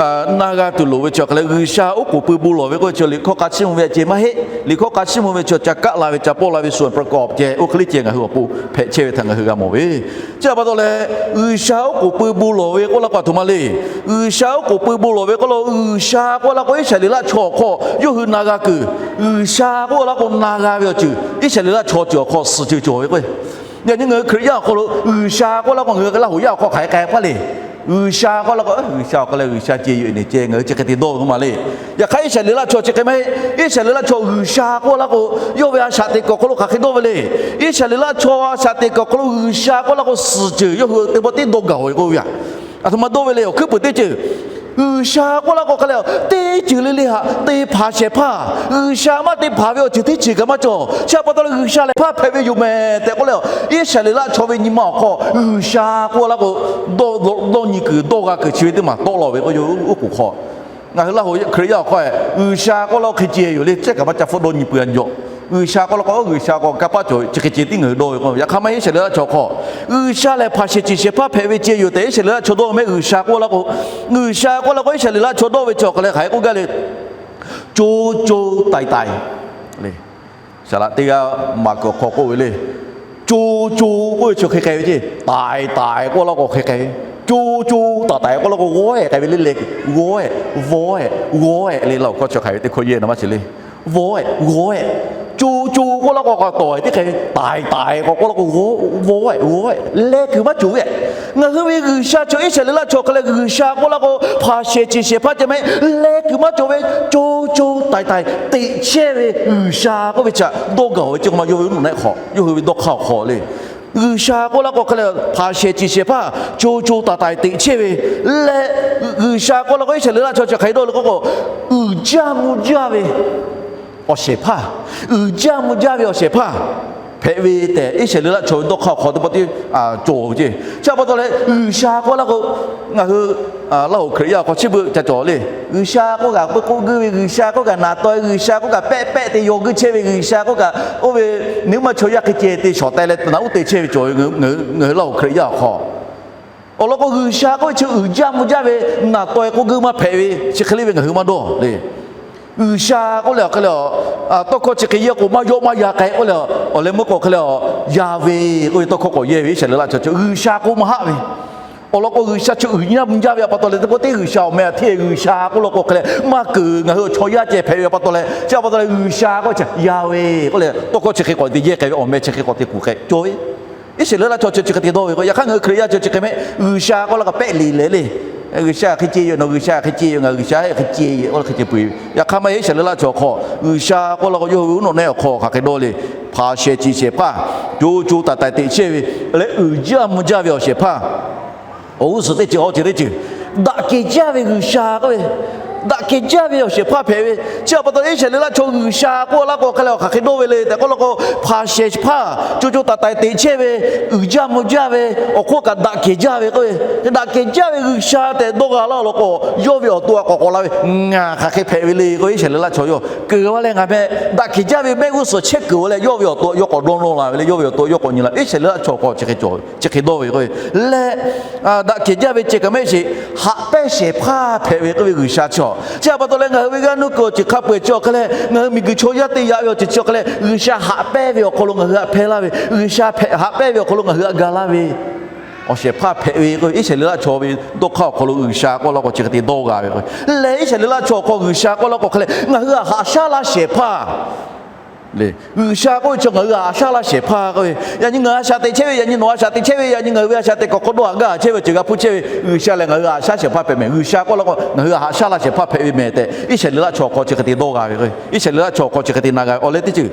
na g'a tuˬ loˍ ve chi awˬ hk'e leh, G'uiˬsha oˉ k'oˍ pui bon lawˬ ve k'oˆ ve chi liꞈ hkawˇ k'a chiˇ mvuh ve ceh maˇ heˆ. Liꞈ hkawˇ k'a chiˇ mvuh ve chi ca kaˆ la ve ca pawˇ la ve ส่วนประกอบ ceh oˇ hk'e le ceh ngaˬ hui awˬ pon hpehꞈ chehˇ ve htaꞈ ngaˬ hui g'a mawˬ ve. Chi pa taw leh, G'uiˬsha oˉ k'oˍ pui bon lawˬ ve k'oˆ laˇ k'o a htoꞈ ma le. G'uiˬsha oˉ k'oˍ pui bon lawˬ ve k'oˆ lo, G'uiˬsha k'oˆ laˇ k'o Iˉsaˍreˍlaˆ chaw awˬ hk'aw yawˇ hui na g'a kuiˬ, G'uiˬsha k'oˆ laˇ k'o na g'a ve awˬ ceuˬ Iˉsaˍreˍlaˆ chaw ceuˬ awˬ hk'aw suhˍ ceuˬ cawˬ ve k'o, yaꞈ nyi ngaˬ hui Hkriꞈ yaˇ awˬ hk'aw lo G'uiˬsha k'oˆ laˇ k'o ngaˬ hui Laˇ huˍ yaˇ awˬ hk'aw hk'aˬ hk'e k'ai k'oˆ le. G'uiˬsha k'oˆ laˇ k'o, G'uiˬsha awˬ hk'e leh G'uiˬsha ceh yoˬ ne ceh ngaˬ hui chi hk'e te dawˇ ve k'oˆ ma le. Yaꞈ hk'aˇ Iˉsaˍreˍlaˆ chaw chi hk'e maˇ heˆ. Iˉsaˍreˍlaˆ chaw G'uiˬsha k'oˆ laˇ k'o, yawˇ ve a shaꞈ teꞈ kuiˬ awˬ hk'aw lo hk'aˬ hk'e dawˇ ve le. Iˉsaˍreˍlaˆ chaw a shaꞈ teꞈ kuiˬ awˬ hk'aw lo G'uiˬsha k'oˆ laˇ k'o suhˍ ceuˬ yawˇ hui teˇ pawˆ tiˉ dawˇ gaˬ-oˬ ve k'oˆ ve a. A htoꞈ ma dawˇ ve le, awˬ hkuiˉ puiˍ teˇ ceuˬ G'uiˬsha k'oˆ laˇ k'o hk'e leh, teˇ ceuˬ le le htaꞈ te hpanˍ shehˍ hpaˇ, G'uiˬsha maˇ te hpanˍ ve awˬ ceuˬ teˇ ceuˬ kaꞈ maˇ cawˬ. Chi pa taw leh G'uiˬsha lehˬ hpaˇ hpehꞈ ve yoˬ mehˍ tehꞈ k'oˆ leh, Iˉsaˍreˍlaˆ chaw ve nyi ma awˬ hk'aw G'uiˬsha k'oˆ laˇ k'o, dawˇ nyi kuiˬ dawˇ g'a kuiˬ chi ve teˇ maˬ tawˆ la ve k'o, oˉ k'oˍ hk'aw ngaˬ hui Laˇ huˍ Hkriꞈ yaˇ awˬ hk'aw G'uiˬsha k'oˆ laˇ k'o hk'e ceh yoˬ le, ceh kaꞈ maˇ ca hpfuhˆ dawˇ nyi pui a nyi jaw. G'uiˬsha k'oˆ laˇ k'o, G'uiˬsha k'o kanˇ paˆ cawˬ ve chi hk'e ceh tiˉ ngaˬ hui dawˇ ve k'o, yaꞈ hk'aˇ maˇ heˆ. Iˉsaˍreˍlaˆ chaw hk'aw G'uiˬsha lehˬ hpanˍ shehˍ ciˬ shehˍ hpaˇ hpehꞈ ve ceh yoˬ tehꞈ Iˉsaˍreˍlaˆ chaw dawˇ ve mehˆ G'uiˬsha k'oˆ laˇ k'o, G'uiˬsha k'oˆ laˇ k'o Iˉsaˍreˍlaˆ chaw dawˇ ve chi awˬ hk'e leh hk'aˬ hk'e k'oˆ gaˇ le, co co taiˍ taiˍ le. Saˍ laꞈ teˇ g'aˇ maˍ kuiˬ awˬ hk'aw k'oˆ ve le. Co co k'oˆ ve chi hk'e k'ai ve ceh, taiˍ taiˍ k'oˆ laˇ k'o hk'e k'ai ve. Co co taiˍ taiˍ k'oˆ laˇ k'o g'awˇ ehˍ k'ai ve le le. G'awˇ ehˍ, vawˇ ehˍ, g'awˇ ehˍ le. Laˇ huˍ hkawˇ chi hk'aˬ ve teˇ hkawˇ yehˇ na maˇ shiˍ le. Vawˇ ehˍ, g'awˇ ehˍ. Co co k'oˆ laˇ k'o k'a tawˍ ehˍ teˇ hk'e ve, taiˍ taiˍ k'awꞈ k'oˆ laˇ k'o g'awˇ ehˍ, g'awˇ ehˍ, leh kuiˬ maˇ cawˬ ve. Ngaˬ hui ve G'uiˬsha chaw Iˉsaˍreˍlaˆ chaw hk'e leh G'uiˬsha k'oˆ laˇ k'o hpanˍ shehˍ ciˬ shehˍ hpaˇ ceh mehˆ leh kuiˬ maˇ cawˬ ve, co co taiˍ taiˍ teꞈ chehˇ ve G'uiˬsha k'oˆ ve chi htaꞈ dawˇ gaˬ-oˬ ve ceh k'o ma yawˇ ve nuˇ naˆ hk'aw, yawˇ hui ve dawˇ hk'aˇ awˬ hk'aw le. G'uiˬsha k'oˆ laˇ k'o hk'e leh hpanˍ shehˍ ciˬ shehˍ hpaˇ co co taiˍ taiˍ teꞈ chehˇ ve leh, G'uiˬsha k'oˆ laˇ k'o Iˉsaˍreˍlaˆ chaw chi hk'aˬ hk'e dawˇ le k'oˆ k'o, uiˍ jaˇ mvuh jaˇ ve awˬ shehˍ hpaˇ, uiˍ jaˇ mvuh jaˇ ve awˬ shehˍ hpaˇ hpehꞈ ve tehꞈ Iˉsaˍreˍlaˆ chaw ve dawˇ hk'aˇ awˬ hk'aw teˇ pawˆ tiˉ cawˬ ve ceh. Chi pa taw leh G'uiˬsha k'oˆ laˇ k'o, ngaˬ hui Laˇ huˍ Hkriꞈ yaˇ awˬ hk'aw chi beuꞈ ca cawˬ le. G'uiˬsha k'oˆ kaꞈ pui k'oˆ guiˇ ve, G'uiˬsha k'oˆ kaꞈ naˍ taw, G'uiˬsha k'oˆ kaꞈ pehˆ pehˆ te yaw guiˇ chehˇ ve, G'uiˬsha k'oˆ kaꞈ oˇ ve neˇ maˇ chaw yaˇ hk'e ceh te shawˍ teh leh naꞈ uˉ te chehˇ ve cawˬ ve ngaˬ hui Laˇ huˍ Hkriꞈ yaˇ awˬ hk'aw. Awˬ lawn k'o G'uiˬsha k'oˆ ve chi uiˍ jaˇ mvuh jaˇ ve, naˍ taw k'oˆ guiˇ maˇ hpehꞈ ve chi hk'e le ve ngaˬ hui maˇ dawˇ le. G'uiˬsha k'oˆ leh awˬ hk'e leh, tawˇ hkawˇ chi hk'e yehˇ k'o maˇ yawˆ maˇ yan k'ai k'oˆ leh, awˬ leh meuˇ k'o hk'e leh, Yaˇ ve k'oˆ ve tawˇ hkawˇ k'awꞈ yehˇ ve Iˉsaˍreˍlaˆ chaw chi G'uiˬsha k'oˆ maˇ haˆ ve. Awˬ lawn k'o G'uiˬsha chi uiˍ jaˇ mvuh jaˇ ve a pa taw leh teˇ pawˆ teˇ G'uiˬsha awˬ meh a hteˇ G'uiˬsha k'oˆ law k'o hk'e leh maˇ keunˍ, ngaˬ hui awˬ chaw yaˇ ceh hpehꞈ ve a pa taw leh, chi a pa taw leh G'uiˬsha k'oˆ chi Yaˇ ve k'oˆ leh tawˇ hkawˇ chi hk'e k'awꞈ te yehˇ k'ai ve, awˬ meh chi hk'e k'awꞈ te kuˬ k'ai cawˬ ve. Iˉsaˍreˍlaˆ chaw chi hk'e te dawˇ ve k'o, yaꞈ hk'aˇ ngaˬ hui Hkriꞈ yaˇ chaw chi hk'e mehˆ G'uiˬsha k'oˆ laˇ k'o pehˆ liꞈ leh le. G'uiˬsha hk'e ce yoˬ, nawˬ G'uiˬsha hk'e ce yoˬ, ngaˬ G'uiˬsha hk'e ce yoˬ, oˇ hk'e ce peuˬ. Yaꞈ hk'aˇ maˇ heˆ, Iˉsaˍreˍlaˆ chaw hk'aw G'uiˬsha k'oˆ la k'o, yawˇ hui ve uˉ nawˬ neˆ awˬ hk'aw hk'aˬ hk'e dawˇ le. Hpaˍ shehˍ ciˍ shehˍ hpaˇ, co co taiˍ taiˍ teꞈ chehˇ ve leh, uiˍ jaˇ mvuh jaˇ ve awˬ shehˍ hpaˇ, awˬ g'uˇ suhˍ teˇ ceuˬ awˬ ceuˬ teˇ ceuˬ, daꞈ kehˬ jaˇ ve G'uiˬsha k'oˆ ve, daꞈ kehˬ jaˇ ve awˬ shehˍ hpaˇ hpehꞈ ve. Chi pa taw leh Iˉsaˍreˍlaˆ chaw G'uiˬsha k'oˆ la k'o hk'aˬ hk'e dawˇ ve le tehꞈ k'oˆ la k'o, hpaˍ shehˍ hpaˇ co co taiˍ taiˍ teꞈ chehˇ ve, uiˍ jaˇ mvuh jaˇ ve, awˬ hk'oˆ kaꞈ daꞈ kehˬ jaˇ ve k'oˆ ve, daꞈ kehˬ jaˇ ve G'uiˬsha tehꞈ dawˇ g'a laˇ law k'o, yawˇ ve awˬ to a k'awꞈ k'awꞈ la ve, ngaˬ hk'aˬ hk'e hpehꞈ ve le k'oˆ ve, Iˉsaˍreˍlaˆ chaw yawˇ keu a leh ngaˬ meh daꞈ kehˬ jaˇ ve mehˆ g'uˇ suhˍ chehˇ kuiˬ a leh yawˇ ve awˬ to yawˇ k'awꞈ dawˇ nawˇ la ve le, yawˇ ve awˬ to yawˇ k'awꞈ nyi la. Iˉsaˍreˍlaˆ chaw k'awꞈ chi hk'e dawˇ ve k'oˆ ve leh, daꞈ kehˬ jaˇ ve ceh kaꞈ mehˆ sheˍ, haꞈ pehnˇ shehˍ hpaˇ hpehꞈ ve k'oˆ ve G'uiˬsha chaw. Chi pa taw leh ngaˬ hui ve g'aˇ nuˇ kuiˬ awˬ ceuˬ hk'a peu-eˬ chi awˬ hk'a leh, ngaˬ hui miˬguiˬ chaw yaˇ te yaꞈ ve awˬ ceuˬ chi awˬ hk'a leh, G'uiˬsha haꞈ pehnˇ ve awˬ hk'aw lo ngaˬ hui htaꞈ hpehˇ laˇ ve, G'uiˬsha haꞈ pehnˇ ve awˬ hk'aw lo ngaˬ hui htaꞈ ga laˇ ve awˬ shehˍ hpaˇ hpehꞈ ve k'oˆ ve, Iˉsaˍreˍlaˆ chaw ve dawˇ hk'aˇ awˬ hk'aw lo G'uiˬsha k'oˆ la k'o chi hk'e te dawˇ g'a ve k'o, lehˬ Iˉsaˍreˍlaˆ chaw awˬ hk'aw G'uiˬsha k'oˆ la k'o hk'a leh, ngaˬ hui htaꞈ haꞈ shaˉ laˇ shehˍ hpaˇ le. G'uiˬsha k'oˆ ve chi ngaˬ hui htaꞈ haꞈ shaˉ laˇ shehˍ hpaˇ k'oˆ ve, yaꞈ nyi ngaˬ hui a shaꞈ teꞈ chehˇ ve, yaꞈ nyi nawˬ a shaꞈ teꞈ chehˇ ve, yaꞈ nyi ngaˬ hui ve a shaꞈ teꞈ k'awꞈ hk'aw dawˇ haꞈ gaˇ chehˇ ve awˬ ceuˬ g'a hpuˇ chehˇ ve, G'uiˬsha lehˬ ngaˬ hui htaꞈ haꞈ shaˉ shehˍ hpaˇ hpehꞈ mehˍ. G'uiˬsha k'oˆ la k'o ngaˬ hui htaꞈ haꞈ shaˉ laˇ shehˍ hpaˇ hpehꞈ ve mehˍ tehꞈ Iˉsaˍreˍlaˆ chaw awˬ hk'aw chi hk'e te dawˇ g'a ve k'o, Iˉsaˍreˍlaˆ chaw awˬ hk'aw chi hk'e te na g'a ve awˬ leh teˇ ceuˬ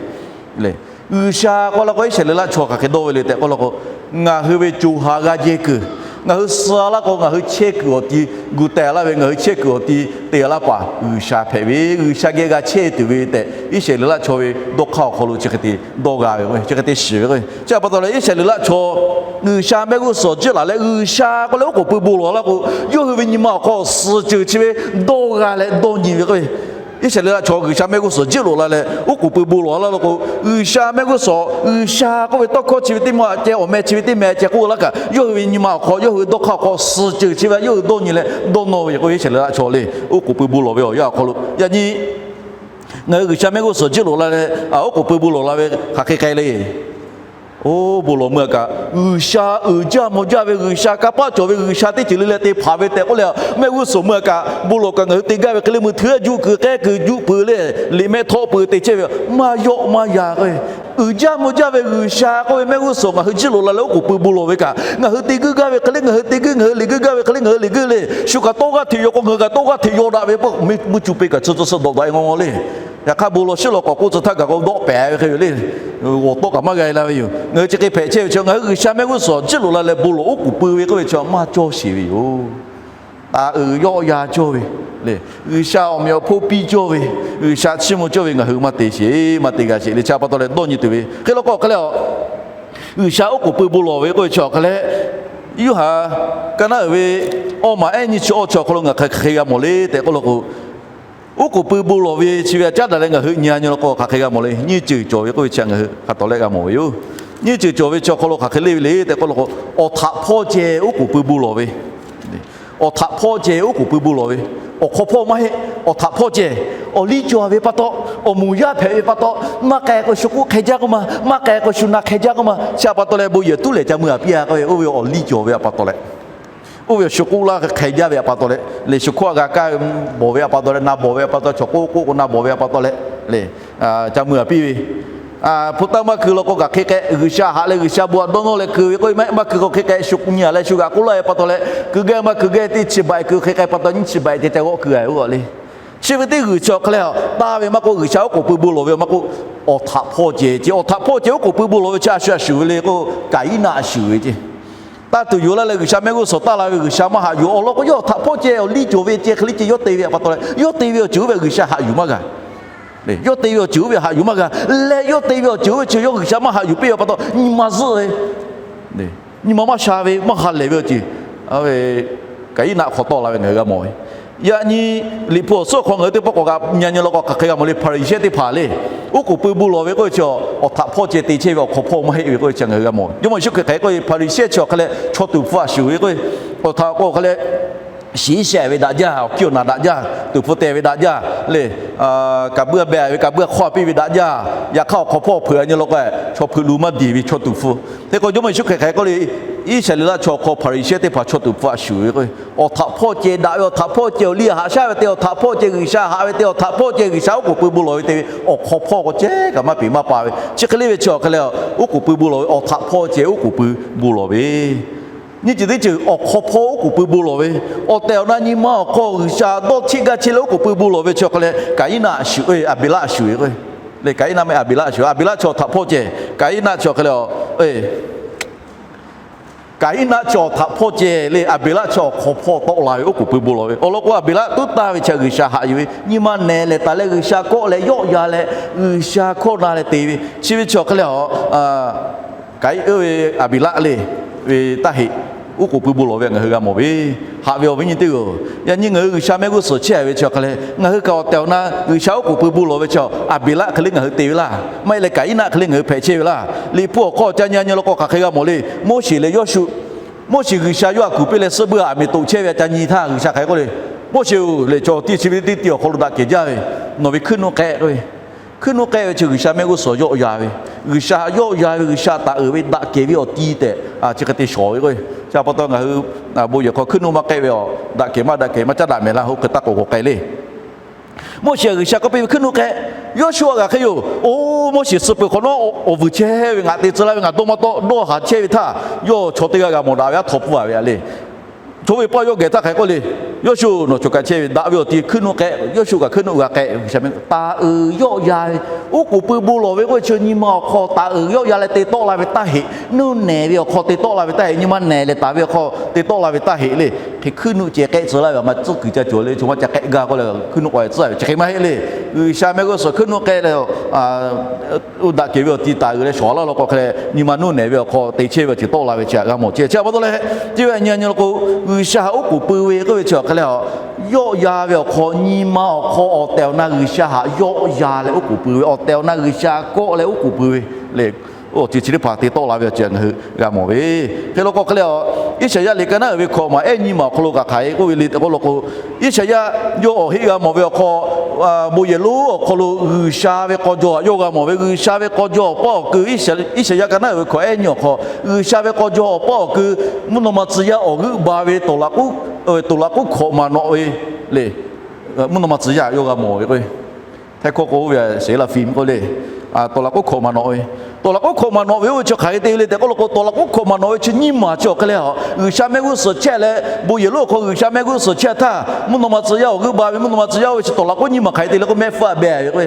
le. G'uiˬsha k'oˆ la k'o Iˉsaˍreˍlaˆ chaw hk'aˬ hk'e dawˇ ve le tehꞈ k'oˆ la k'o, ngaˬ hui ve co ha g'a jehˇ kuiˬ, ngaˬ hui suh laˇ k'o ngaˬ hui chehˇ kuiˬ awˬ ti gu teh laˇ ve, ngaˬ hui chehˇ kuiˬ awˬ ti te laˇ paˍ G'uiˬsha hpehꞈ ve, G'uiˬsha geh g'a chehˇ tuˬ ve tehꞈ Iˉsaˍreˍlaˆ chaw ve dawˇ hk'aˇ awˬ hk'aw lo chi hk'e te dawˇ g'a ve, chi hk'e te shiˍ ve k'o, chi pa taw leh Iˉsaˍreˍlaˆ chaw G'uiˬsha mehˆ g'uˇ suhˍ jiˆ laˬ leh G'uiˬsha k'oˆ leh oˉ k'oˍ pui bon lawˬ laˇ k'o, yawˇ hui ve nyi ma awˬ hk'aw suhˍ ceuˬ chi ve dawˇ g'a leh dawˇ nyi ve k'o, Iˉsaˍreˍlaˆ chaw G'uiˬsha mehˆ g'uˇ suhˍ jiˆ loꞈ la leh oˉ k'oˍ pui bon lawˬ laˇ law k'o, G'uiˬsha mehˆ g'uˇ suhˍ, G'uiˬsha k'oˆ ve tawˇ hkawˇ chi ve teˇ maˬ ceh, awˬ meh chi ve teˇ meh ceh k'oˆ laˇ kaꞈ, yawˇ hui ve nyi ma awˬ hk'aw, yawˇ hui ve dawˇ hk'aˇ awˬ hk'aw suhˍ ceuˬ chi ve yawˇ hui dawˇ nyi leh dawˇ nawˇ ve k'o, Iˉsaˍreˍlaˆ chaw le, oˉ k'oˍ pui bon lawˬ ve awˬ yanˇ awˬ hk'aw lo yaꞈ nyi ngaˬ hui G'uiˬsha mehˆ g'uˇ suhˍ jiˆ loꞈ la leh oˉ k'oˍ pui bon lawˬ la ve hk'aˬ hk'e k'ai le. Oˇ bon lawˬ meuˇ a kaꞈ G'uiˬsha uiˍ jaˇ mvuh jaˇ ve, G'uiˬsha kanˇ paˆ cawˬ ve, G'uiˬsha teˇ ceuˬ le leh te hpanˍ ve tehꞈ k'oˆ leh, mehˆ g'uˇ suhˍ meuˇ a kaꞈ bon lawˬ kaꞈ ngaˬ hui te gaˇ ve hk'e le meuˇ hteuˇ juˆ kuiˬ k'ehˉ kuiˬ juˆ pui le, liꞈ mehˆ htawˆ pui te chehˇ ve maˇ yawˆ maˇ yan k'o, uiˍ jaˇ mvuh jaˇ ve G'uiˬsha k'oˆ ve mehˆ g'uˇ suhˍ ngaˬ hui jiˆ loꞈ la leh oˉ k'oˍ pui bon lawˬ ve kaꞈ, ngaˬ hui te guiˇ gaˇ ve hk'e le ngaˬ hui te guiˇ, ngaˬ hui liꞈ guiˇ gaˇ ve hk'e le ngaˬ hui liꞈ guiˇ le, shu kaꞈ tawˇ g'aˇ hteꞈ yaw k'o ngaˬ hui kaꞈ tawˇ g'aˇ hteꞈ yaw daꞈ ve k'o, mvuhˇ cuˇ pe kaꞈ tcuh tcuh suh dawꞈ dawꞈ e ngaw ngaw le. Yaꞈ hk'aˇ bon lawˬ shiˉ lawˬ k'awꞈ k'oˆ tcuh htaˇ gaˬ k'o dawˆ pehˍ ve hk'e yoˬ le. G'awˬ tawˆ kaꞈ maˇ g'a e la ve yoˬ. Ngaˬ hui chi hk'e hpehꞈ chehˇ ve chi ngaˬ hui G'uiˬsha mehˆ g'uˇ suhˍ jiˆ loꞈ la leh bon lawˬ oˉ k'oˍ pui ve k'oˆ ve chi maˇ cawˇ sheˍ ve yoˬ. Taˍ uiˍ yawˆ yan cawˇ ve le, G'uiˬsha awˬ meꞈ awˬ hponˇ piˇ cawˇ ve, G'uiˬsha chiˇ mvuh cawˇ ve ngaˬ hui maˇ te sheˍ, maˇ te g'a sheˍ le. Chi pa taw leh dawˇ nyi tuˬ ve hk'e law k'o hk'e leh, G'uiˬsha oˉ k'oˍ pui bon lawˬ ve k'oˆ ve chi awˬ hk'aˬ leh, Yoˇhanˬ ka naˉ uiˍ ve awˇ maˬ ehˉ nyiˇ chi awˇ chi awˬ hk'aw lo ngaˬ hk'aˬ hk'e g'a mawˬ le tehꞈ k'oˆ law k'o, oˉ k'oˍ pui bon lawˬ ve chi ve a caˉ daꞈ leh ngaˬ hui nyi a nyi law k'o hk'aˬ hk'e g'a mawˬ le. Nyiˇ ceuˬ cawˬ ve k'oˆ ve chi ngaˬ hui hk'a tawˍ leh g'a mawˬ ve yoˬ. Nyiˇ ceuˬ cawˬ ve chi awˬ hk'aw lo hk'aˬ hk'e le ve le tehꞈ k'oˆ law k'o, awˬ htaꞈ hpawˇ ceh oˉ k'oˍ pui bon lawˬ ve awˬ htaꞈ hpawˇ ceh oˉ k'oˍ pui bon lawˬ ve, awˬ hk'aw hpawˇ maˇ heˆ. Awˬ htaꞈ hpawˇ ceh, awˬ liˇ cawˬ ve pa taw, awˬ moˍ yaˇ hpehꞈ ve pa taw, maˇ k'ai k'o shu k'oˆ hk'e jaˇ k'oˆ ma, maˇ k'ai k'o shu na hk'e jaˇ k'oˆ ma. Chi pa taw leh bon yehˬ tuˉ lehˬ ca mui a piˇ a k'oˆ ve, oˇ ve awˬ liˇ cawˬ ve pa taw leh, oˇ ve awˬ shu k'oˆ laˇ hk'e jaˇ ve pa taw leh, lehˬ shu hkawˇ a g'a kaˇ bawˬ ve pa taw leh, na bawˬ ve pa taw, chaw k'oˆ k'oˆ k'o na bawˬ ve pa taw leh, lehˬ ca mui a piˇ ve hpu taˇ maˇ keu law k'o, hk'aˬ hk'e k'ai G'uiˬsha haꞈ leh G'uiˬsha bon a dawˇ nawˇ leh keu ve k'oˆ ve maˇ heˆ. Maˇ keu k'o hk'e k'ai shu nyi a leh shu g'aꞈ k'oˆ laˇ ve pa taw leh, keu gaˇ maˇ keu gaˇ teˇ chi baiꞈ keu hk'e k'ai pa taw nyiˇ chi baiꞈ ceh ca g'awˆ keu a ve oˇ a le. Chi ve teˇ g'uiˬ chi awˬ hk'e leh taˇ ve maˇ k'oˆ, G'uiˬsha oˉ k'oˍ pui bon lawˬ ve maˇ k'oˆ, awˬ htaꞈ hpawˇ ceh ceh, awˬ htaꞈ hpawˇ ceh oˉ k'oˍ pui bon lawˬ ve chi a shu a shuˍ ve le k'o, Kaˍiˉnaˆ a shuˍ ve ceh. Taˇ tuˬ yoˬ laˇ leh G'uiˬsha mehˆ g'uˇ suhˍ taˇ la ve G'uiˬsha maˇ haꞈ yuˬ awˬ lawn k'o, yawˇ htaꞈ hpawˇ ceh awˬ liˇ cawˬ ve ceh hk'e le ceh yawˇ te ve pa taw leh, yawˇ te ve awˬ ceuˬ oˇ ve G'uiˬsha haꞈ yuˬ maˇ g'a. Yawˇ te ve awˬ ceuˬ oˇ ve haꞈ yuˬ maˇ g'a. Leh yawˇ te ve awˬ ceuˬ oˇ ve chi yawˇ G'uiˬsha maˇ haꞈ yuˬ piˇ ve pa taw nyi ma zuhˆ ve, nyi ma maˇ sha ve maˇ ha lehˬ ve awˬ ceuˬ, Kaˍiˉnaˆ hk'aw tawˆ la ve ngaˬ hui g'a mawˬ ve. Yaꞈ nyi Liꞈ hpu awˬ suhˉ awˬ hk'aw ngaˬ hui teˇ pawˆ k'awꞈ g'a nyi a nyi law k'o, hk'aˬ hk'e g'a mawˬ le. Hpaˍriˍsehˇ teˇ hpaˍ le, oˉ k'oˍ pui bon lawˬ ve k'oˆ ve chi, awˬ htaꞈ hpawˇ ceh te chehˇ ve awˬ hk'aw hpawˇ maˇ heˆ ve k'oˆ ve chi ngaˬ hui g'a mawˬ. Jawˇmawˇ Yeˍsuˆ Hkriꞈ hk'aˬ hk'e k'oˆ ve, Hpaˍriˍsehˇ chi awˬ hk'e leh chaw tuˍ hpfuh a shuˍ ve k'oˆ ve, awˬ htaꞈ k'o hk'e leh shiˍ shehˍ ve daꞈ jaˇ, awˬ hkiˇ awˬ naˬ daꞈ jaˇ, tuˍ hpfuh teh ve daꞈ jaˇ le, kaꞈ buiˇ a beh ve kaꞈ buiˇ a hk'awˇ a piˇ ve daꞈ jaˇ. Yaꞈ hk'aˇ awˬ hk'aw hpawˇ hpeuꞈ a nyi law k'o, chaw hpeuꞈ lu maˇ deˬ ve chaw tuˍ hpfuh. Hk'e k'o Jawˇmawˇ Yeˍsuˆ Hkriꞈ hk'aˬ hk'e k'oˆ le, Iˉsaˍreˍlaˆ chaw hk'aw Hpaˍriˍsehˇ teˇ hpaˍ chaw tuˍ hpfuh a shuˍ ve k'o, awˬ htaꞈ hpawˇ ceh daꞈ ve, awˬ htaꞈ hpawˇ ceh awˬ liˇ a haꞈ shaˉ ve te, awˬ htaꞈ hpawˇ ceh G'uiˬsha haꞈ ve te, awˬ htaꞈ hpawˇ ceh G'uiˬsha oˉ k'oˍ pui bon lawˬ ve te ve awˬ hk'aw hpawˇ k'o ceh kaꞈ maˇ peꞈ maˇ pa ve. Chi hk'e le ve chi awˬ hk'e leh, oˉ k'oˍ pui bon lawˬ ve, awˬ htaꞈ hpawˇ ceh oˉ k'oˍ pui bon lawˬ ve Nyiˇ ceuˬ teˇ ceuˬ awˬ hk'aw hpawˇ oˉ k'oˍ pui bon lawˬ ve, awˬ tehˬ awˬ na nyi ma awˬ hk'aw G'uiˬsha dawˇ cheˆ gaˇ chehˇ leh oˉ k'oˍ pui bon lawˬ ve chi awˬ hk'aw leh Kaˍiˉnaˆ shuˍ, Aˍbeˍlaˆ shuˍ ve k'o, leh Kaˍiˉnaˆ meh Aˍbeˍlaˆ shuˍ, Aˍbeˍlaˆ chi awˬ htaꞈ hpawˇ ceh, Kaˍiˉnaˆ chi awˬ hk'aw leh, Kaˍiˉnaˆ chi awˬ htaꞈ hpawˇ ceh leh Aˍbeˍlaˆ chi awˬ hk'aw hpawˇ tawˆ la ve oˉ k'oˍ pui bon lawˬ ve awˬ lawn k'o, Aˍbeˍlaˆ tuˉ taˇ ve chi G'uiˬsha haꞈ yuˬ ve, nyi ma nehˬ lehˬ taˍ leh G'uiˬsha kawˆ leh yawˆ yan leh G'uiˬsha hkawˇ na leh te ve chi ve chi awˬ hk'aw leh a, Kaˍiˉnaˆ ve Aˍbeˍlaˆ le ve taˇ heꞈ, oˉ k'oˍ pui bon lawˬ ve ngaˬ hui g'a mawˬ ve. Haꞈ ve awˬ viˉ nyi teˇ g'aˇ-oˬ, yaꞈ nyi ngaˬ hui G'uiˬsha mehˆ g'uˇ suhˍ chehˇ ve chi awˬ hk'aw leh ngaˬ hui kaꞈ awˬ tehˬ awˬ na G'uiˬsha oˉ k'oˍ pui bon lawˬ ve chi Aˍbeˍlaˆ hk'e le ngaˬ hui te ve laˇ. Maˇ heˆ leh Kaˍiˉnaˆ hk'e le ngaˬ hui hpehꞈ chehˇ ve laˇ. Liꞈ hpu awˬ hk'aw ca nyi nyi law k'o hk'aˬ hk'e g'a mawˬ le. Moˉseˍ leh Yawˇsuˆ, Moˉseˍ G'uiˬsha yawˇ htaꞈ kuˬ piˇ leh suhˆ buˇ aˬ miˍ toꞈ chehˇ ve ca nyi htaˇ G'uiˬsha hk'aˬ hk'e k'oˆ le, Moˉseˍ-oˬ, lehˬ chaw tiˇ chi ve teˇ ti awˬ hk'aw lo daꞈ kehˬ jaˇ ve, nawˬ ve hkuiˉ nuˆ k'ehˆ k'oˆ ve. Hkuiˉ nuˆ k'ehˆ ve chi G'uiˬsha mehˆ g'uˇ suhˍ yawˆ yan ve, G'uiˬsha htaꞈ yawˆ yan ve, G'uiˬsha htaꞈ uiˍ ve daꞈ kehˬ ve awˬ ti tehꞈ chi hk'e te shawˍ ve k'o. Chi pa taw ngaˬ hui bon yehˬ hk'aw hkuiˉ nuˆ maˇ k'ehˆ ve awˬ daꞈ kehˬ maˇ daꞈ kehˬ maˇ caˉ daꞈ mehˍ laˇ hoˆ hk'e taˇ k'oˍ k'oˍ k'ai le. Moˉseˍ htaꞈ G'uiˬsha k'oˆ piˇ ve hkuiˉ nuˆ k'ehˆ, Yawˇsuˆ a g'aꞈ hk'e yoˬ. Oˇ Moˉseˍ suh peuˬ hk'awꞈ nawˉ awˬ vuiˬ chehˇ ve ngaˬ te tcuh laˇ ve ngaˬ dawˇ maˇ tawˆ dawˇ haˍ chehˇ ve htaˇ, yawˇ chaw teˇ g'aˇ g'a mawˬ daꞈ ve aˉ htaw pfuhˇ a ve a le. Chaw ve paˇ yawˇ geh htaˇ hk'aˬ hk'e k'oˆ le, Yawˇsuˆ nawˬ choˬ kaꞈ chehˇ ve daꞈ ve awˬ ti hkuiˉ nuˆ k'ehˆ. Yawˇsuˆ kaꞈ hkuiˉ nuˆ g'a k'ehˆ. G'uiˬsha mehˆ taˍ uiˍ yawˆ yan ve, oˉ k'oˍ pui bon lawˬ ve k'oˆ ve chi nyi ma awˬ hk'aw taˍ uiˍ yawˆ yan leh te tawˆ la ve taˇ heꞈ, nuˇ nehˬ ve awˬ hk'aw te tawˆ la ve taˇ heꞈ, nyi ma nehˬ leh taˍ ve awˬ hk'aw te tawˆ la ve taˇ heꞈ le. Hk'e hkuiˉ nuˆ ceh k'ehˆ tcuh laˇ ve a ma tcuhˉ kuiˬ ca cawˬ le, chaw maˇ ca k'ehˆ gaˇ k'oˆ leh hkuiˉ nuˆ k'awꞈ tcuhˉ ve chi hk'e maˇ heˆ le. G'uiˬsha mehˆ g'uˇ suhˍ hkuiˉ nuˆ k'ehˆ leh oˇ daꞈ kehˬ ve awˬ ti taˍ uiˍ leh shawˍ laˇ law k'o hk'e leh nyi ma nuˇ nehˬ ve awˬ hk'aw te chehˇ ve awˬ ceuˬ tawˆ la ve chi htaꞈ g'a mawˬ chehˇ. Chi pa taw leh, chi ve nyi nyi law k'o, G'uiˬsha oˉ k'oˍ pui ve k'oˆ ve chi awˬ hk'e leh a, yawˆ yan ve awˬ hk'aw nyi ma awˬ hk'aw awˬ tehˬ awˬ na G'uiˬsha htaꞈ yawˆ yan leh oˉ k'oˍ pui ve, awˬ tehˬ awˬ na G'uiˬsha kawˆ leh oˉ k'oˍ pui ve le. Awˬ ceuˬ chi teˇ hpaˍ te tawˆ la ve awˬ ceuˬ ngaˬ hui g'a mawˬ ve. Hk'e law k'o hk'e leh a, Iˉsaˍyaˆ liꞈ ka naˉ uiˍ ve hkawꞈ maˬ ehˉ nyiˇ maˬ awˬ hk'aw lo kaꞈ hk'aˬ hk'e k'oˆ ve le tehꞈ k'oˆ law k'o, Iˉsaˍyaˆ yawˇ awˬ heˆ g'a mawˬ ve awˬ hk'aw, bon yehˬ lonˉ awˬ hk'aw lo G'uiˬsha ve k'aw jaw htaꞈ yawˇ g'a mawˬ ve, G'uiˬsha ve k'aw jaw awˬ paˇ awˬ keu, Iˉsaˍyaˆ ka naˉ uiˍ ve hkawꞈ ehˉ nyiˇ awˬ hk'aw, G'uiˬsha ve k'aw jaw awˬ paˇ awˬ keu mvuhˇ naw ma tcuh yaˇ awˬ g'euˆ ba ve tawˍ laꞈ k'oˉ hkawꞈ maˬ nawꞈ ve le. Mvuhˇ naw ma tcuh yaˇ yawˇ g'a mawˬ ve k'o, htaiˇ hkawˇ k'oˆ ve a, seˍ laˇ fiˍ k'oˆ le. Tawˍ laꞈ k'oˉ hkawꞈ maˬ nawꞈ ve, tawˍ laꞈ k'oˉ hkawꞈ maˬ nawꞈ ve oˇ ve chi hk'aˬ hk'e te ve le tehꞈ k'oˆ law k'o, tawˍ laꞈ k'oˉ hkawꞈ maˬ nawꞈ ve chi nyiˇ maˬ chi awˬ hk'e leh a, G'uiˬsha mehˆ g'uˇ suhˍ chehˇ leh bon yehˬ lonˉ awˬ hk'aw G'uiˬsha mehˆ g'uˇ suhˍ chehˇ htaˇ mvuhˇ naw ma tcuh yaˇ awˬ g'euˆ ba ve, mvuhˇ naw ma tcuh yaˇ oˇ ve chi tawˍ laꞈ k'oˉ nyiˇ maˬ hk'aˬ hk'e te le k'o, mehˆ hpfuhˇ a beh ve k'o,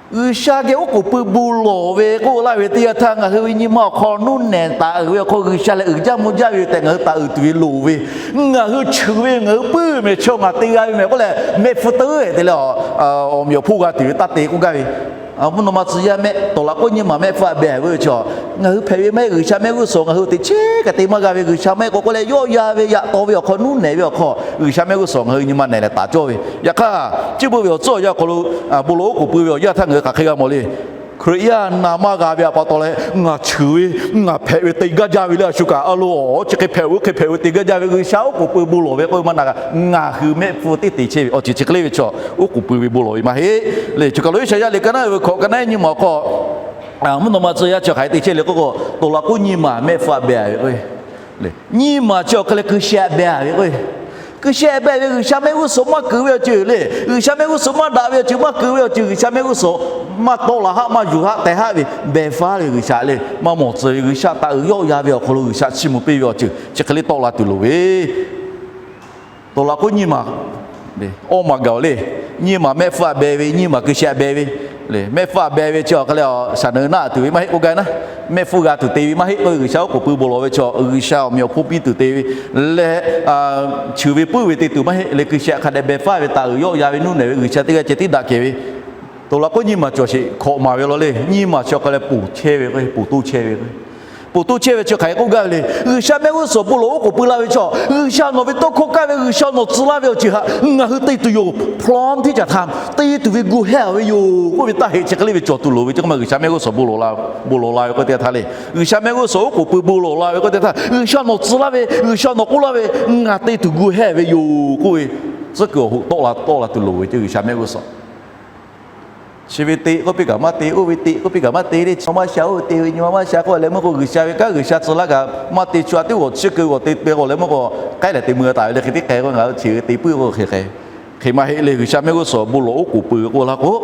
G'uiˬsha geh oˉ k'oˍ pui bon lawˬ ve k'oˆ laˇ ve teˇ yanˇ htaˇ, ngaˬ hui ve nyi ma awˬ hk'aw nuˇ nehˬ taˍ uiˍ ve awˬ hk'aw G'uiˬsha lehˬ uiˍ jaˇ mvuh jaˇ ve yoˬ tehꞈ ngaˬ hui taˍ uiˍ tuˬ ve loˍ ve, ngaˬ hui cheuˬ ve ngaˬ hui puiˉ mehˍ chaw ngaˬ te g'a ve mehˍ k'oˆ leh mehˆ hpfuhˇ teuˉ te leh awˬ meꞈ awˬ hponˇ g'a tuˬ ve taˇ te k'oˆ gaˇ ve, mvuhˇ naw ma tcuh yaˇ mehˆ tawˍ laꞈ k'oˉ nyiˇ maˬ mehˆ hpfuhˇ a beh ve yoˬ. Ngaˬ hui hpehꞈ ve maˇ heˆ, G'uiˬsha mehˆ g'uˇ suhˍ ngaˬ hui teꞈ chiˉ kaꞈ te maˇ g'a ve, G'uiˬsha mehˆ k'o k'oˆ leh yawˆ yan ve yaꞈ taw ve awˬ hk'aw nuˇ nehˬ ve awˬ hk'aw G'uiˬsha mehˆ g'uˇ suhˍ ngaˬ hui nyi ma nehˬ leh taˍ cawˇ ve. Yaꞈ hk'aˇ, chi beuꞈ ve awˬ tcuhˉ awˬ yanˇ awˬ hk'aw lo bon lawˬ oˉ k'oˍ pui ve awˬ yanˇ htaˇ ngaˬ hui hk'aˬ hk'e g'a mawˬ le. Hkriꞈ yaˇ na maˇ g'a ve a pa taw leh ngaˬ cheuˬ ve, ngaˬ hpehꞈ ve te gaˇ jaˇ ve le. A shu kaꞈ a lo awˬ chi hk'e hpehꞈ oˬ, hk'e hpehꞈ ve te gaˇ jaˇ ve, G'uiˬsha oˉ k'oˍ pui bon lawˬ ve k'oˆ ve maˇ na g'a. Ngaˬ hui mehˆ hpfuhˇ teˇ te chehˇ ve awˬ ceuˬ chi hk'e le ve chaw oˉ k'oˍ pui ve bon lawˬ ve maˇ heˆ le. Chi kaˬ lo Iˉsaˍyaˆ liꞈ ka naˉ uiˍ ve hkawꞈ ka naˉ nyiˇ maˬ awˬ hk'aw mvuhˇ naw ma tcuh yaˇ chi hk'aˬ hk'e te chehˇ le k'oˆ k'o, tawˍ laꞈ k'oˉ nyiˇ maˬ mehˆ hpfuhˇ a beh ve k'o le, nyiˇ maˬ chi awˬ hk'e leh keu sheh a beh ve k'o, keu sheh a beh ve G'uiˬsha mehˆ g'uˇ suhˍ maˇ keu ve awˬ ceuˬ le. G'uiˬsha mehˆ g'uˇ suhˍ maˇ daꞈ ve awˬ ceuˬ, maˇ keu ve awˬ ceuˬ, G'uiˬsha mehˆ g'uˇ suhˍ maˇ tawˆ la haˆ maˇ yuˬ haˆ teh haˆ ve behˬ faˉ ve G'uiˬsha le, maˇ mawˬ tcuh ve G'uiˬsha taˍ uiˍ yawˆ yan ve awˬ hk'aw lo G'uiˬsha chiˇ mvuh piˇ ve awˬ ceuˬ chi hk'e le tawˆ la tuˬ loˍ ve. Tawˍ laꞈ k'oˉ nyiˇ maˬ awˇ maˬ gaˬ le. Nyiˇ maˬ mehˆ hpfuhˇ a beh ve, nyiˇ maˬ keu sheh a beh ve. Mehˆ hpfuhˇ a beh ve chi awˬ hk'e leh a shaˍ naꞈ naˆ tuˬ ve maˇ heˆ k'oˆ gaˇ naˉ. Mehˆ hpfuhˇ g'a tuˬ te ve maˇ heˆ k'oˆ ve, G'uiˬsha oˉ k'oˍ pui bon lawˬ ve chaw, G'uiˬsha awˬ meꞈ awˬ hponˇ piˇ tuˬ te ve leh, cheuˬ ve puiˉ ve te tuˬ maˇ heˆ leh, keu sheh hk'a dehꞈ behˬ faˉ ve taˍ uiˍ yawˆ yan ve nuˇ nehˬ ve G'uiˬsha teˇ g'aˇ ceh tiˉ daꞈ kehˬ ve. Tawˍ laꞈ k'oˉ nyiˇ maˬ cawˬ sheˍ hkawꞈ maˬ ve law le. Nyiˇ maˬ chi awˬ hk'e leh ponˬ chehˇ ve k'o, ponˬ toˇ chehˇ ve k'o, ponˬ toˇ chehˇ ve chi hk'aˬ hk'e k'oˆ gaˇ ve le. G'uiˬsha mehˆ g'uˇ suhˍ bon lawˬ oˉ k'oˍ pui la ve chaw, G'uiˬsha nawˬ ve tawˇ hkawˇ kaˇ ve, G'uiˬsha nawˬ tcuh laˇ ve awˬ ceuˬ htaꞈ ngaˬ hui te tuˬ yoˬ. Hpu lawˉ teˇ caˬ htaꞈ te tuˬ ve gu hehˇ ve yoˬ k'oˆ ve taˇ heꞈ chi hk'e le ve cawˬ tuˬ loˍ ve. Chi k'oˆ ma G'uiˬsha mehˆ g'uˇ suhˍ bon lawˬ la ve k'oˆ teˇ htaˇ le, G'uiˬsha mehˆ g'uˇ suhˍ oˉ k'oˍ pui bon lawˬ la ve k'oˆ teˇ htaˇ, G'uiˬsha nawˬ tcuh laˇ ve, G'uiˬsha nawˬ k'oˆ laˇ ve, ngaˬ te tuˬ gu hehˇ ve yoˬ k'oˆ ve, tcuhˉ kuiˬ awˬ hoꞈ tawˆ la tawˆ la tuˬ loˍ ve ceˇ G'uiˬsha mehˆ g'uˇ suhˍ. Chi ve te k'oˆ piˇ kaꞈ maˇ te, oˇ ve te k'oˆ piˇ kaꞈ maˇ te le. Chi ma maˇ sha, oˇ ve te ve nyi ma maˇ sha k'oˆ leh meuˇ k'o, G'uiˬsha ve kanˉ G'uiˬsha tcuh laˇ kaꞈ maˇ te, chaw a teˇ g'awˬ chi keu g'awˬ te te k'o leh meuˇ k'o, k'aiˉ lehˬ te mui taˍ ve le. Hk'e tiˉ k'ai k'o, ngaˬ hui chi ve te puiˉ k'o hk'e hk'e maˇ heˆ le. G'uiˬsha mehˆ g'uˇ suhˍ bon lawˬ oˉ k'oˍ pui ve k'oˆ laˇ k'o,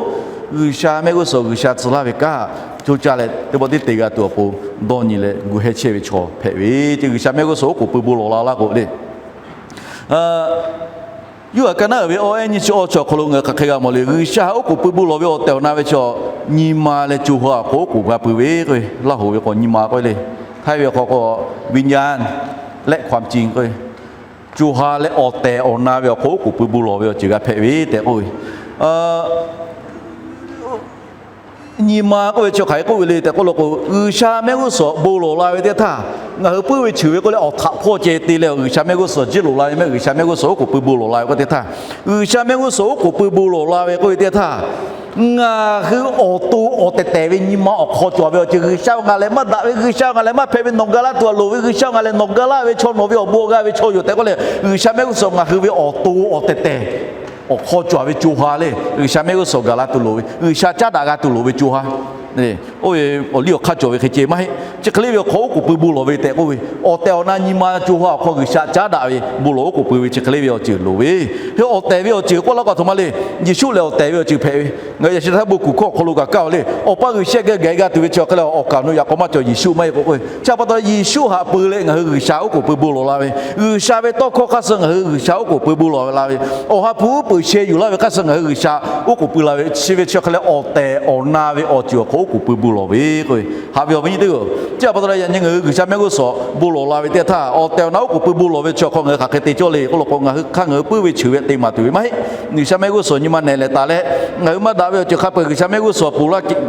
G'uiˬsha mehˆ g'uˇ suhˍ G'uiˬsha tcuh laˇ ve kanˉ coˇ caˇ leh teˇ pawˆ teˇ te g'a tuˬ awˬ pon dawˇ nyi leh gu heh chehˇ ve chaw hpehꞈ ve, G'uiˬsha mehˆ g'uˇ suhˍ oˉ k'oˍ pui bon lawˬ la laˇ k'o le. Yoˇhanˬ ka naˉ uiˍ ve awˬ ehˉ nyiˇ chi awˇ chi awˬ hk'aw lo ngaˬ hui hk'aˬ hk'e g'a mawˬ le. G'uiˬsha oˉ k'oˍ pui bon lawˬ ve awˬ tehˬ awˬ na ve chaw nyi ma leh co ha awˬ hk'aw oˉ k'oˍ g'a pui ve k'oˆ ve, Laˇ hoꞈ ve k'awꞈ nyi ma k'oˆ ve le. Htaiˇ ve awˬ hk'aw k'o วิญญาณ และความจริง k'oˆ ve, co ha leh awˬ tehˬ awˬ na ve awˬ hk'aw oˉ k'oˍ pui bon lawˬ ve awˬ ceuˬ g'a hpehꞈ ve tehꞈ k'oˆ ve nyi ma k'oˆ ve chi hk'aˬ hk'e k'oˆ ve le tehꞈ k'oˆ law k'o, G'uiˬsha mehˆ g'uˇ suhˍ bon lawˬ la ve teˇ htaˇ, ngaˬ hui puiˉ ve cheuˬ ve k'oˆ leh awˬ htaꞈ hpawˇ ceh te leh G'uiˬsha mehˆ g'uˇ suhˍ jiˇ loꞈ la ve mehˆ, G'uiˬsha mehˆ g'uˇ suhˍ oˉ k'oˍ pui bon lawˬ la ve k'oˆ teˇ htaˇ, G'uiˬsha mehˆ g'uˇ suhˍ oˉ k'oˍ pui bon lawˬ la ve k'oˆ ve teˇ htaˇ, ngaˬ hui awˬ to awˬ tehˬ tehˬ ve nyi ma awˬ hk'aw cawˬ ve awˬ ceuˬ, G'uiˬsha ngaˬ lehˬ maˇ daꞈ ve, G'uiˬsha ngaˬ lehˬ maˇ hpehꞈ ve, nawˬ ga laˇ tuˬ a loˍ ve, G'uiˬsha ngaˬ lehˬ nawˬ ga laˇ ve chaw, nawˬ ve awˬ bon g'a ve chaw yoˬ tehꞈ k'oˆ leh, G'uiˬsha mehˆ g'uˇ suhˍ ngaˬ hui ve awˬ to awˬ tehˬ tehˬ awˬ hk'aw cawˬ ve co ha le, G'uiˬsha mehˆ g'uˇ suhˍ gaˬ la tuˬ loˍ ve, G'uiˬsha caˉ daꞈ g'a tuˬ loˍ ve co ha. Oˇ ve awˬ liˇ awˬ hk'aˇ cawˬ ve hk'e ceh maˇ heˆ. Chi hk'e le ve awˬ hk'aw oˉ k'oˍ pui bon lawˬ ve tehꞈ k'oˆ ve, awˬ tehˬ awˬ na nyi ma co ha awˬ hk'aw G'uiˬsha caˉ daꞈ ve bon lawˬ oˉ k'oˍ pui ve chi hk'e le ve awˬ ceuˬ loˍ ve, hk'e awˬ tehˬ ve awˬ ceuˬ k'oˆ laˇ k'o a htoꞈ ma le. Yeˍsuˆ lehˬ awˬ tehˬ ve awˬ ceuˬ hpehꞈ ve. Ngaˬ hui yaꞈ shi htaˇ bon kuˬ hkawˇ awˬ hk'aw lo kaꞈ kaˇ ve le. Awˬ pa G'uiˬsha geh gaˬ g'a tuˬ ve chi awˬ hk'e leh awˬ kaˍ awˬ nu yaꞈ k'aw maˇ cawˬ Yeˍsuˆ maˇ heˆ k'o k'oˆ ve. Chi pa taw Yeˍsuˆ haꞈ pui leh ngaˬ hui G'uiˬsha oˉ k'oˍ pui bon lawˬ la ve, G'uiˬsha ve tawˇ hkawˇ hk'aˇ suh ngaˬ hui G'uiˬsha oˉ k'oˍ pui bon lawˬ la ve, Awˬ ha hpu uˉ peunˍ sheh yuˬ laˇ ve hk'aˇ suh ngaˬ hui G'uiˬsha oˉ k'oˍ pui la ve, chi ve chi hk'e leh awˬ tehˬ awˬ na ve awˬ ceuˬ awˬ hk'aw oˉ k'oˍ pui bon lawˬ ve k'oˆ ve, haꞈ ve awˬ viˉ nyi teˇ g'aˇ. Chi pa taw leh yaꞈ nyi ngaˬ hui G'uiˬsha mehˆ g'uˇ suhˍ bon lawˬ la ve teˇ htaˇ, awˬ tehˬ awˬ na oˉ k'oˍ pui bon lawˬ ve chi awˬ hk'aw ngaˬ hui hk'aˬ hk'e te cawˇ le k'oˆ law k'o, ngaˬ hui hk'aˇ ngaˬ hui puiˉ ve cheuˬ ve te maˍ tuˬ ve maˇ heˆ. G'uiˬsha mehˆ g'uˇ suhˍ nyi ma nehˬ lehˬ taˍ leh, ngaˬ hui maˇ daꞈ ve awˬ ceuˬ hk'a peu-eˬ G'uiˬsha mehˆ g'uˇ suhˍ awˬ pon laˇ keꞈ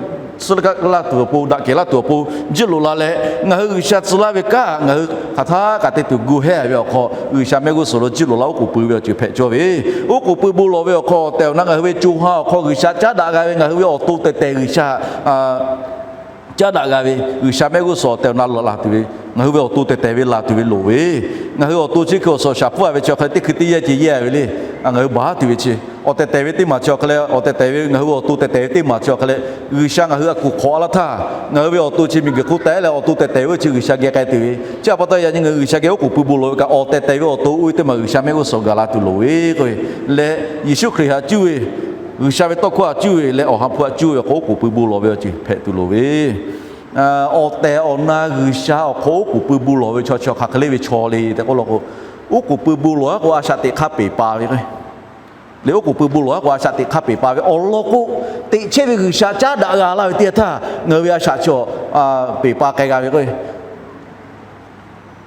suh laˇ tuˬ awˬ pon, daꞈ kehˬ laˇ tuˬ awˬ pon jiˇ loꞈ la leh, ngaˬ hui G'uiˬsha tcuh laˇ ve kanˉ ngaˬ hui hk'aˬ htaˇ kaꞈ te tuˬ gu hehˉ ve awˬ hk'aw, G'uiˬsha mehˆ g'uˇ suhˍ lo jiˇ loꞈ la oˉ k'oˍ pui ve awˬ ceuˬ hpehꞈ cawˇ ve. Oˉ k'oˍ pui bon lawˬ ve awˬ hk'aw, awˬ tehˬ awˬ na ngaˬ hui ve co ha awˬ hk'aw G'uiˬsha caˉ daꞈ g'a ve, ngaˬ hui ve awˬ to tehˬ tehˬ G'uiˬsha caˉ daꞈ g'a ve, G'uiˬsha mehˆ g'uˇ suhˍ awˬ tehˬ awˬ na laˬ tuˬ ve, ngaˬ hui ve awˬ to tehˬ tehˬ ve laˬ tuˬ ve loˍ ve, ngaˬ hui awˬ to chi hk'e awˬ suhˍ shaˍ hpfuhˇ a ve chi awˬ hk'e leh teˇ hkui teˇ yehˇ ceh yehˇ ve le. Ngaˬ hui baˬ tuˬ ve chi, awˬ tehˬ tehˬ ve teˇ maˬ chi awˬ hk'e leh, awˬ tehˬ tehˬ ve ngaˬ hui awˬ to tehˬ tehˬ ve teˇ maˬ chi awˬ hk'e leh, G'uiˬsha ngaˬ hui a kuˬ hk'awꞈ a laˇ htaˇ, ngaˬ hui ve awˬ to chi miˬguiˬ hk'oˆ teh leh awˬ to tehˬ tehˬ ve chi G'uiˬsha geh k'ai tuˬ ve. Chi pa taw yaꞈ nyi ngaˬ hui G'uiˬsha geh oˉ k'oˍ pui bon lawˬ ve kaꞈ, awˬ tehˬ tehˬ ve awˬ to oˇ ve teˇ maˬ G'uiˬsha mehˆ g'uˇ suhˍ gaˬ la tuˬ loˍ ve k'oˆ ve leh, Yeˍsuˆ Hkriꞈ htaꞈ cuˇ ve, G'uiˬsha ve tawˇ hkawˇ htaꞈ cuˇ ve leh awˬ ha hpu htaꞈ cuˇ ve awˬ hk'aw oˉ k'oˍ pui bon lawˬ ve awˬ ceuˬ hpehꞈ tuˬ loˍ ve. Awˬ tehˬ awˬ na G'uiˬsha awˬ hk'aw oˉ k'oˍ pui bon lawˬ ve chaw chi hk'aˬ hk'e le ve chaw le tehꞈ k'oˆ law k'o, oˉ k'oˍ pui bon lawˬ a k'o a shaꞈ teꞈ hk'aˇ peˬ pa ve k'o, le oˉ k'oˍ pui bon lawˬ a k'o a shaꞈ teꞈ hk'aˇ peˬ pa ve awˬ lawn k'o, teꞈ chehˇ ve G'uiˬsha caˉ daꞈ g'a laˇ ve teˇ htaˇ ngaˬ hui ve a shaꞈ chi awˬ peˬ pa k'ai g'a ve k'o,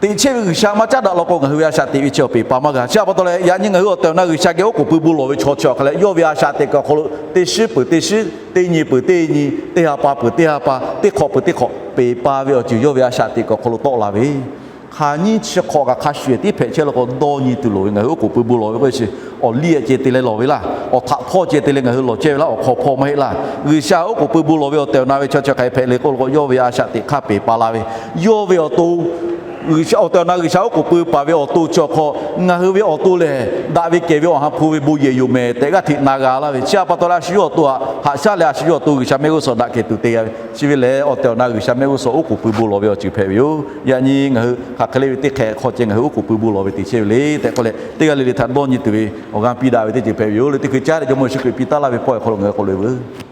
teꞈ chehˇ ve G'uiˬsha maˇ caˉ daꞈ law k'o ngaˬ hui ve a shaꞈ teꞈ ve chi awˬ peˬ pa maˇ g'a. Chi pa taw leh yaꞈ nyi ngaˬ hui awˬ tehˬ awˬ na G'uiˬsha geh oˉ k'oˍ pui bon lawˬ ve chaw chi awˬ hk'e leh, yawˇ ve a shaꞈ teꞈ kuiˬ awˬ hk'aw lo teˇ shiˉ peuˬ teˇ shiˉ, teˇ nyi peuˬ teˇ nyi, teˇ ha pa peuˬ teˇ ha pa, teˇ hk'awꞈ peuˬ teˇ hk'awꞈ peˬ pa ve awˬ ceuˬ yawˇ ve a shaꞈ teꞈ kuiˬ awˬ hk'aw lo tawˆ la ve, hk'aˬ nyiˇ chi hk'awꞈ kaꞈ hk'a shuˍ tiˉ hpehꞈ chehˇ law k'o dawˇ nyi tuˬ loˍ ve, ngaˬ hui oˉ k'oˍ pui bon lawˬ ve k'o chi awˬ liˇ ceh te leh lawˬ ve laˇ. Awˬ htaꞈ hpawˇ ceh te leh ngaˬ hui lawˬ chehˇ ve laˇ. Awˬ hk'aw hpawˇ maˇ heˆ laˇ. G'uiˬsha oˉ k'oˍ pui bon lawˬ ve awˬ tehˬ awˬ na ve chaw chi hk'aˬ hk'e hpehꞈ le k'oˆ law k'o, yawˇ ve a shaꞈ teꞈ hk'aˇ peˬ pa la ve, yawˇ ve awˬ to awˬ tehˬ awˬ na G'uiˬsha oˉ k'oˍ pui paˍ ve awˬ to chi awˬ hk'aw ngaˬ hui ve awˬ to lehˬ, daꞈ ve kehˬ ve awˬ ha hpu ve bon yehˬ yoˬ mehˍ tehꞈ g'aˇ hteꞈ na g'a laˇ ve. Chi pa taw leh a shu yawˇ awˬ to htaꞈ haꞈ shaˉ leh a shu yawˇ awˬ to G'uiˬsha mehˆ g'uˇ suhˍ daꞈ kehˬ tuˬ te g'a ve. Chi ve lehˬ, awˬ tehˬ awˬ na G'uiˬsha mehˆ g'uˇ suhˍ oˉ k'oˍ pui bon lawˬ ve awˬ ceuˬ hpehꞈ ve yoˬ. Yaꞈ nyi ngaˬ hui hk'aˬ hk'e le ve teˇ hk'e hk'aw ceh ngaˬ hui oˉ k'oˍ pui bon lawˬ ve te chehˇ ve le tehꞈ k'oˆ leh, teˇ g'aˇ le le htaꞈ dawˇ nyi tuˬ ve awˬ g'aˇ piˇ daꞈ ve teˇ ceuˬ hpehꞈ ve yoˬ. Leh teˇ hkui caˉ leh Jawˇmawˇ Yeˍsuˆ Hkriꞈ piˇ taˉ laˇ ve pawehˇ awˬ hk'aw lo ngaˬ hui k'awꞈ loꞈ e veuˬ.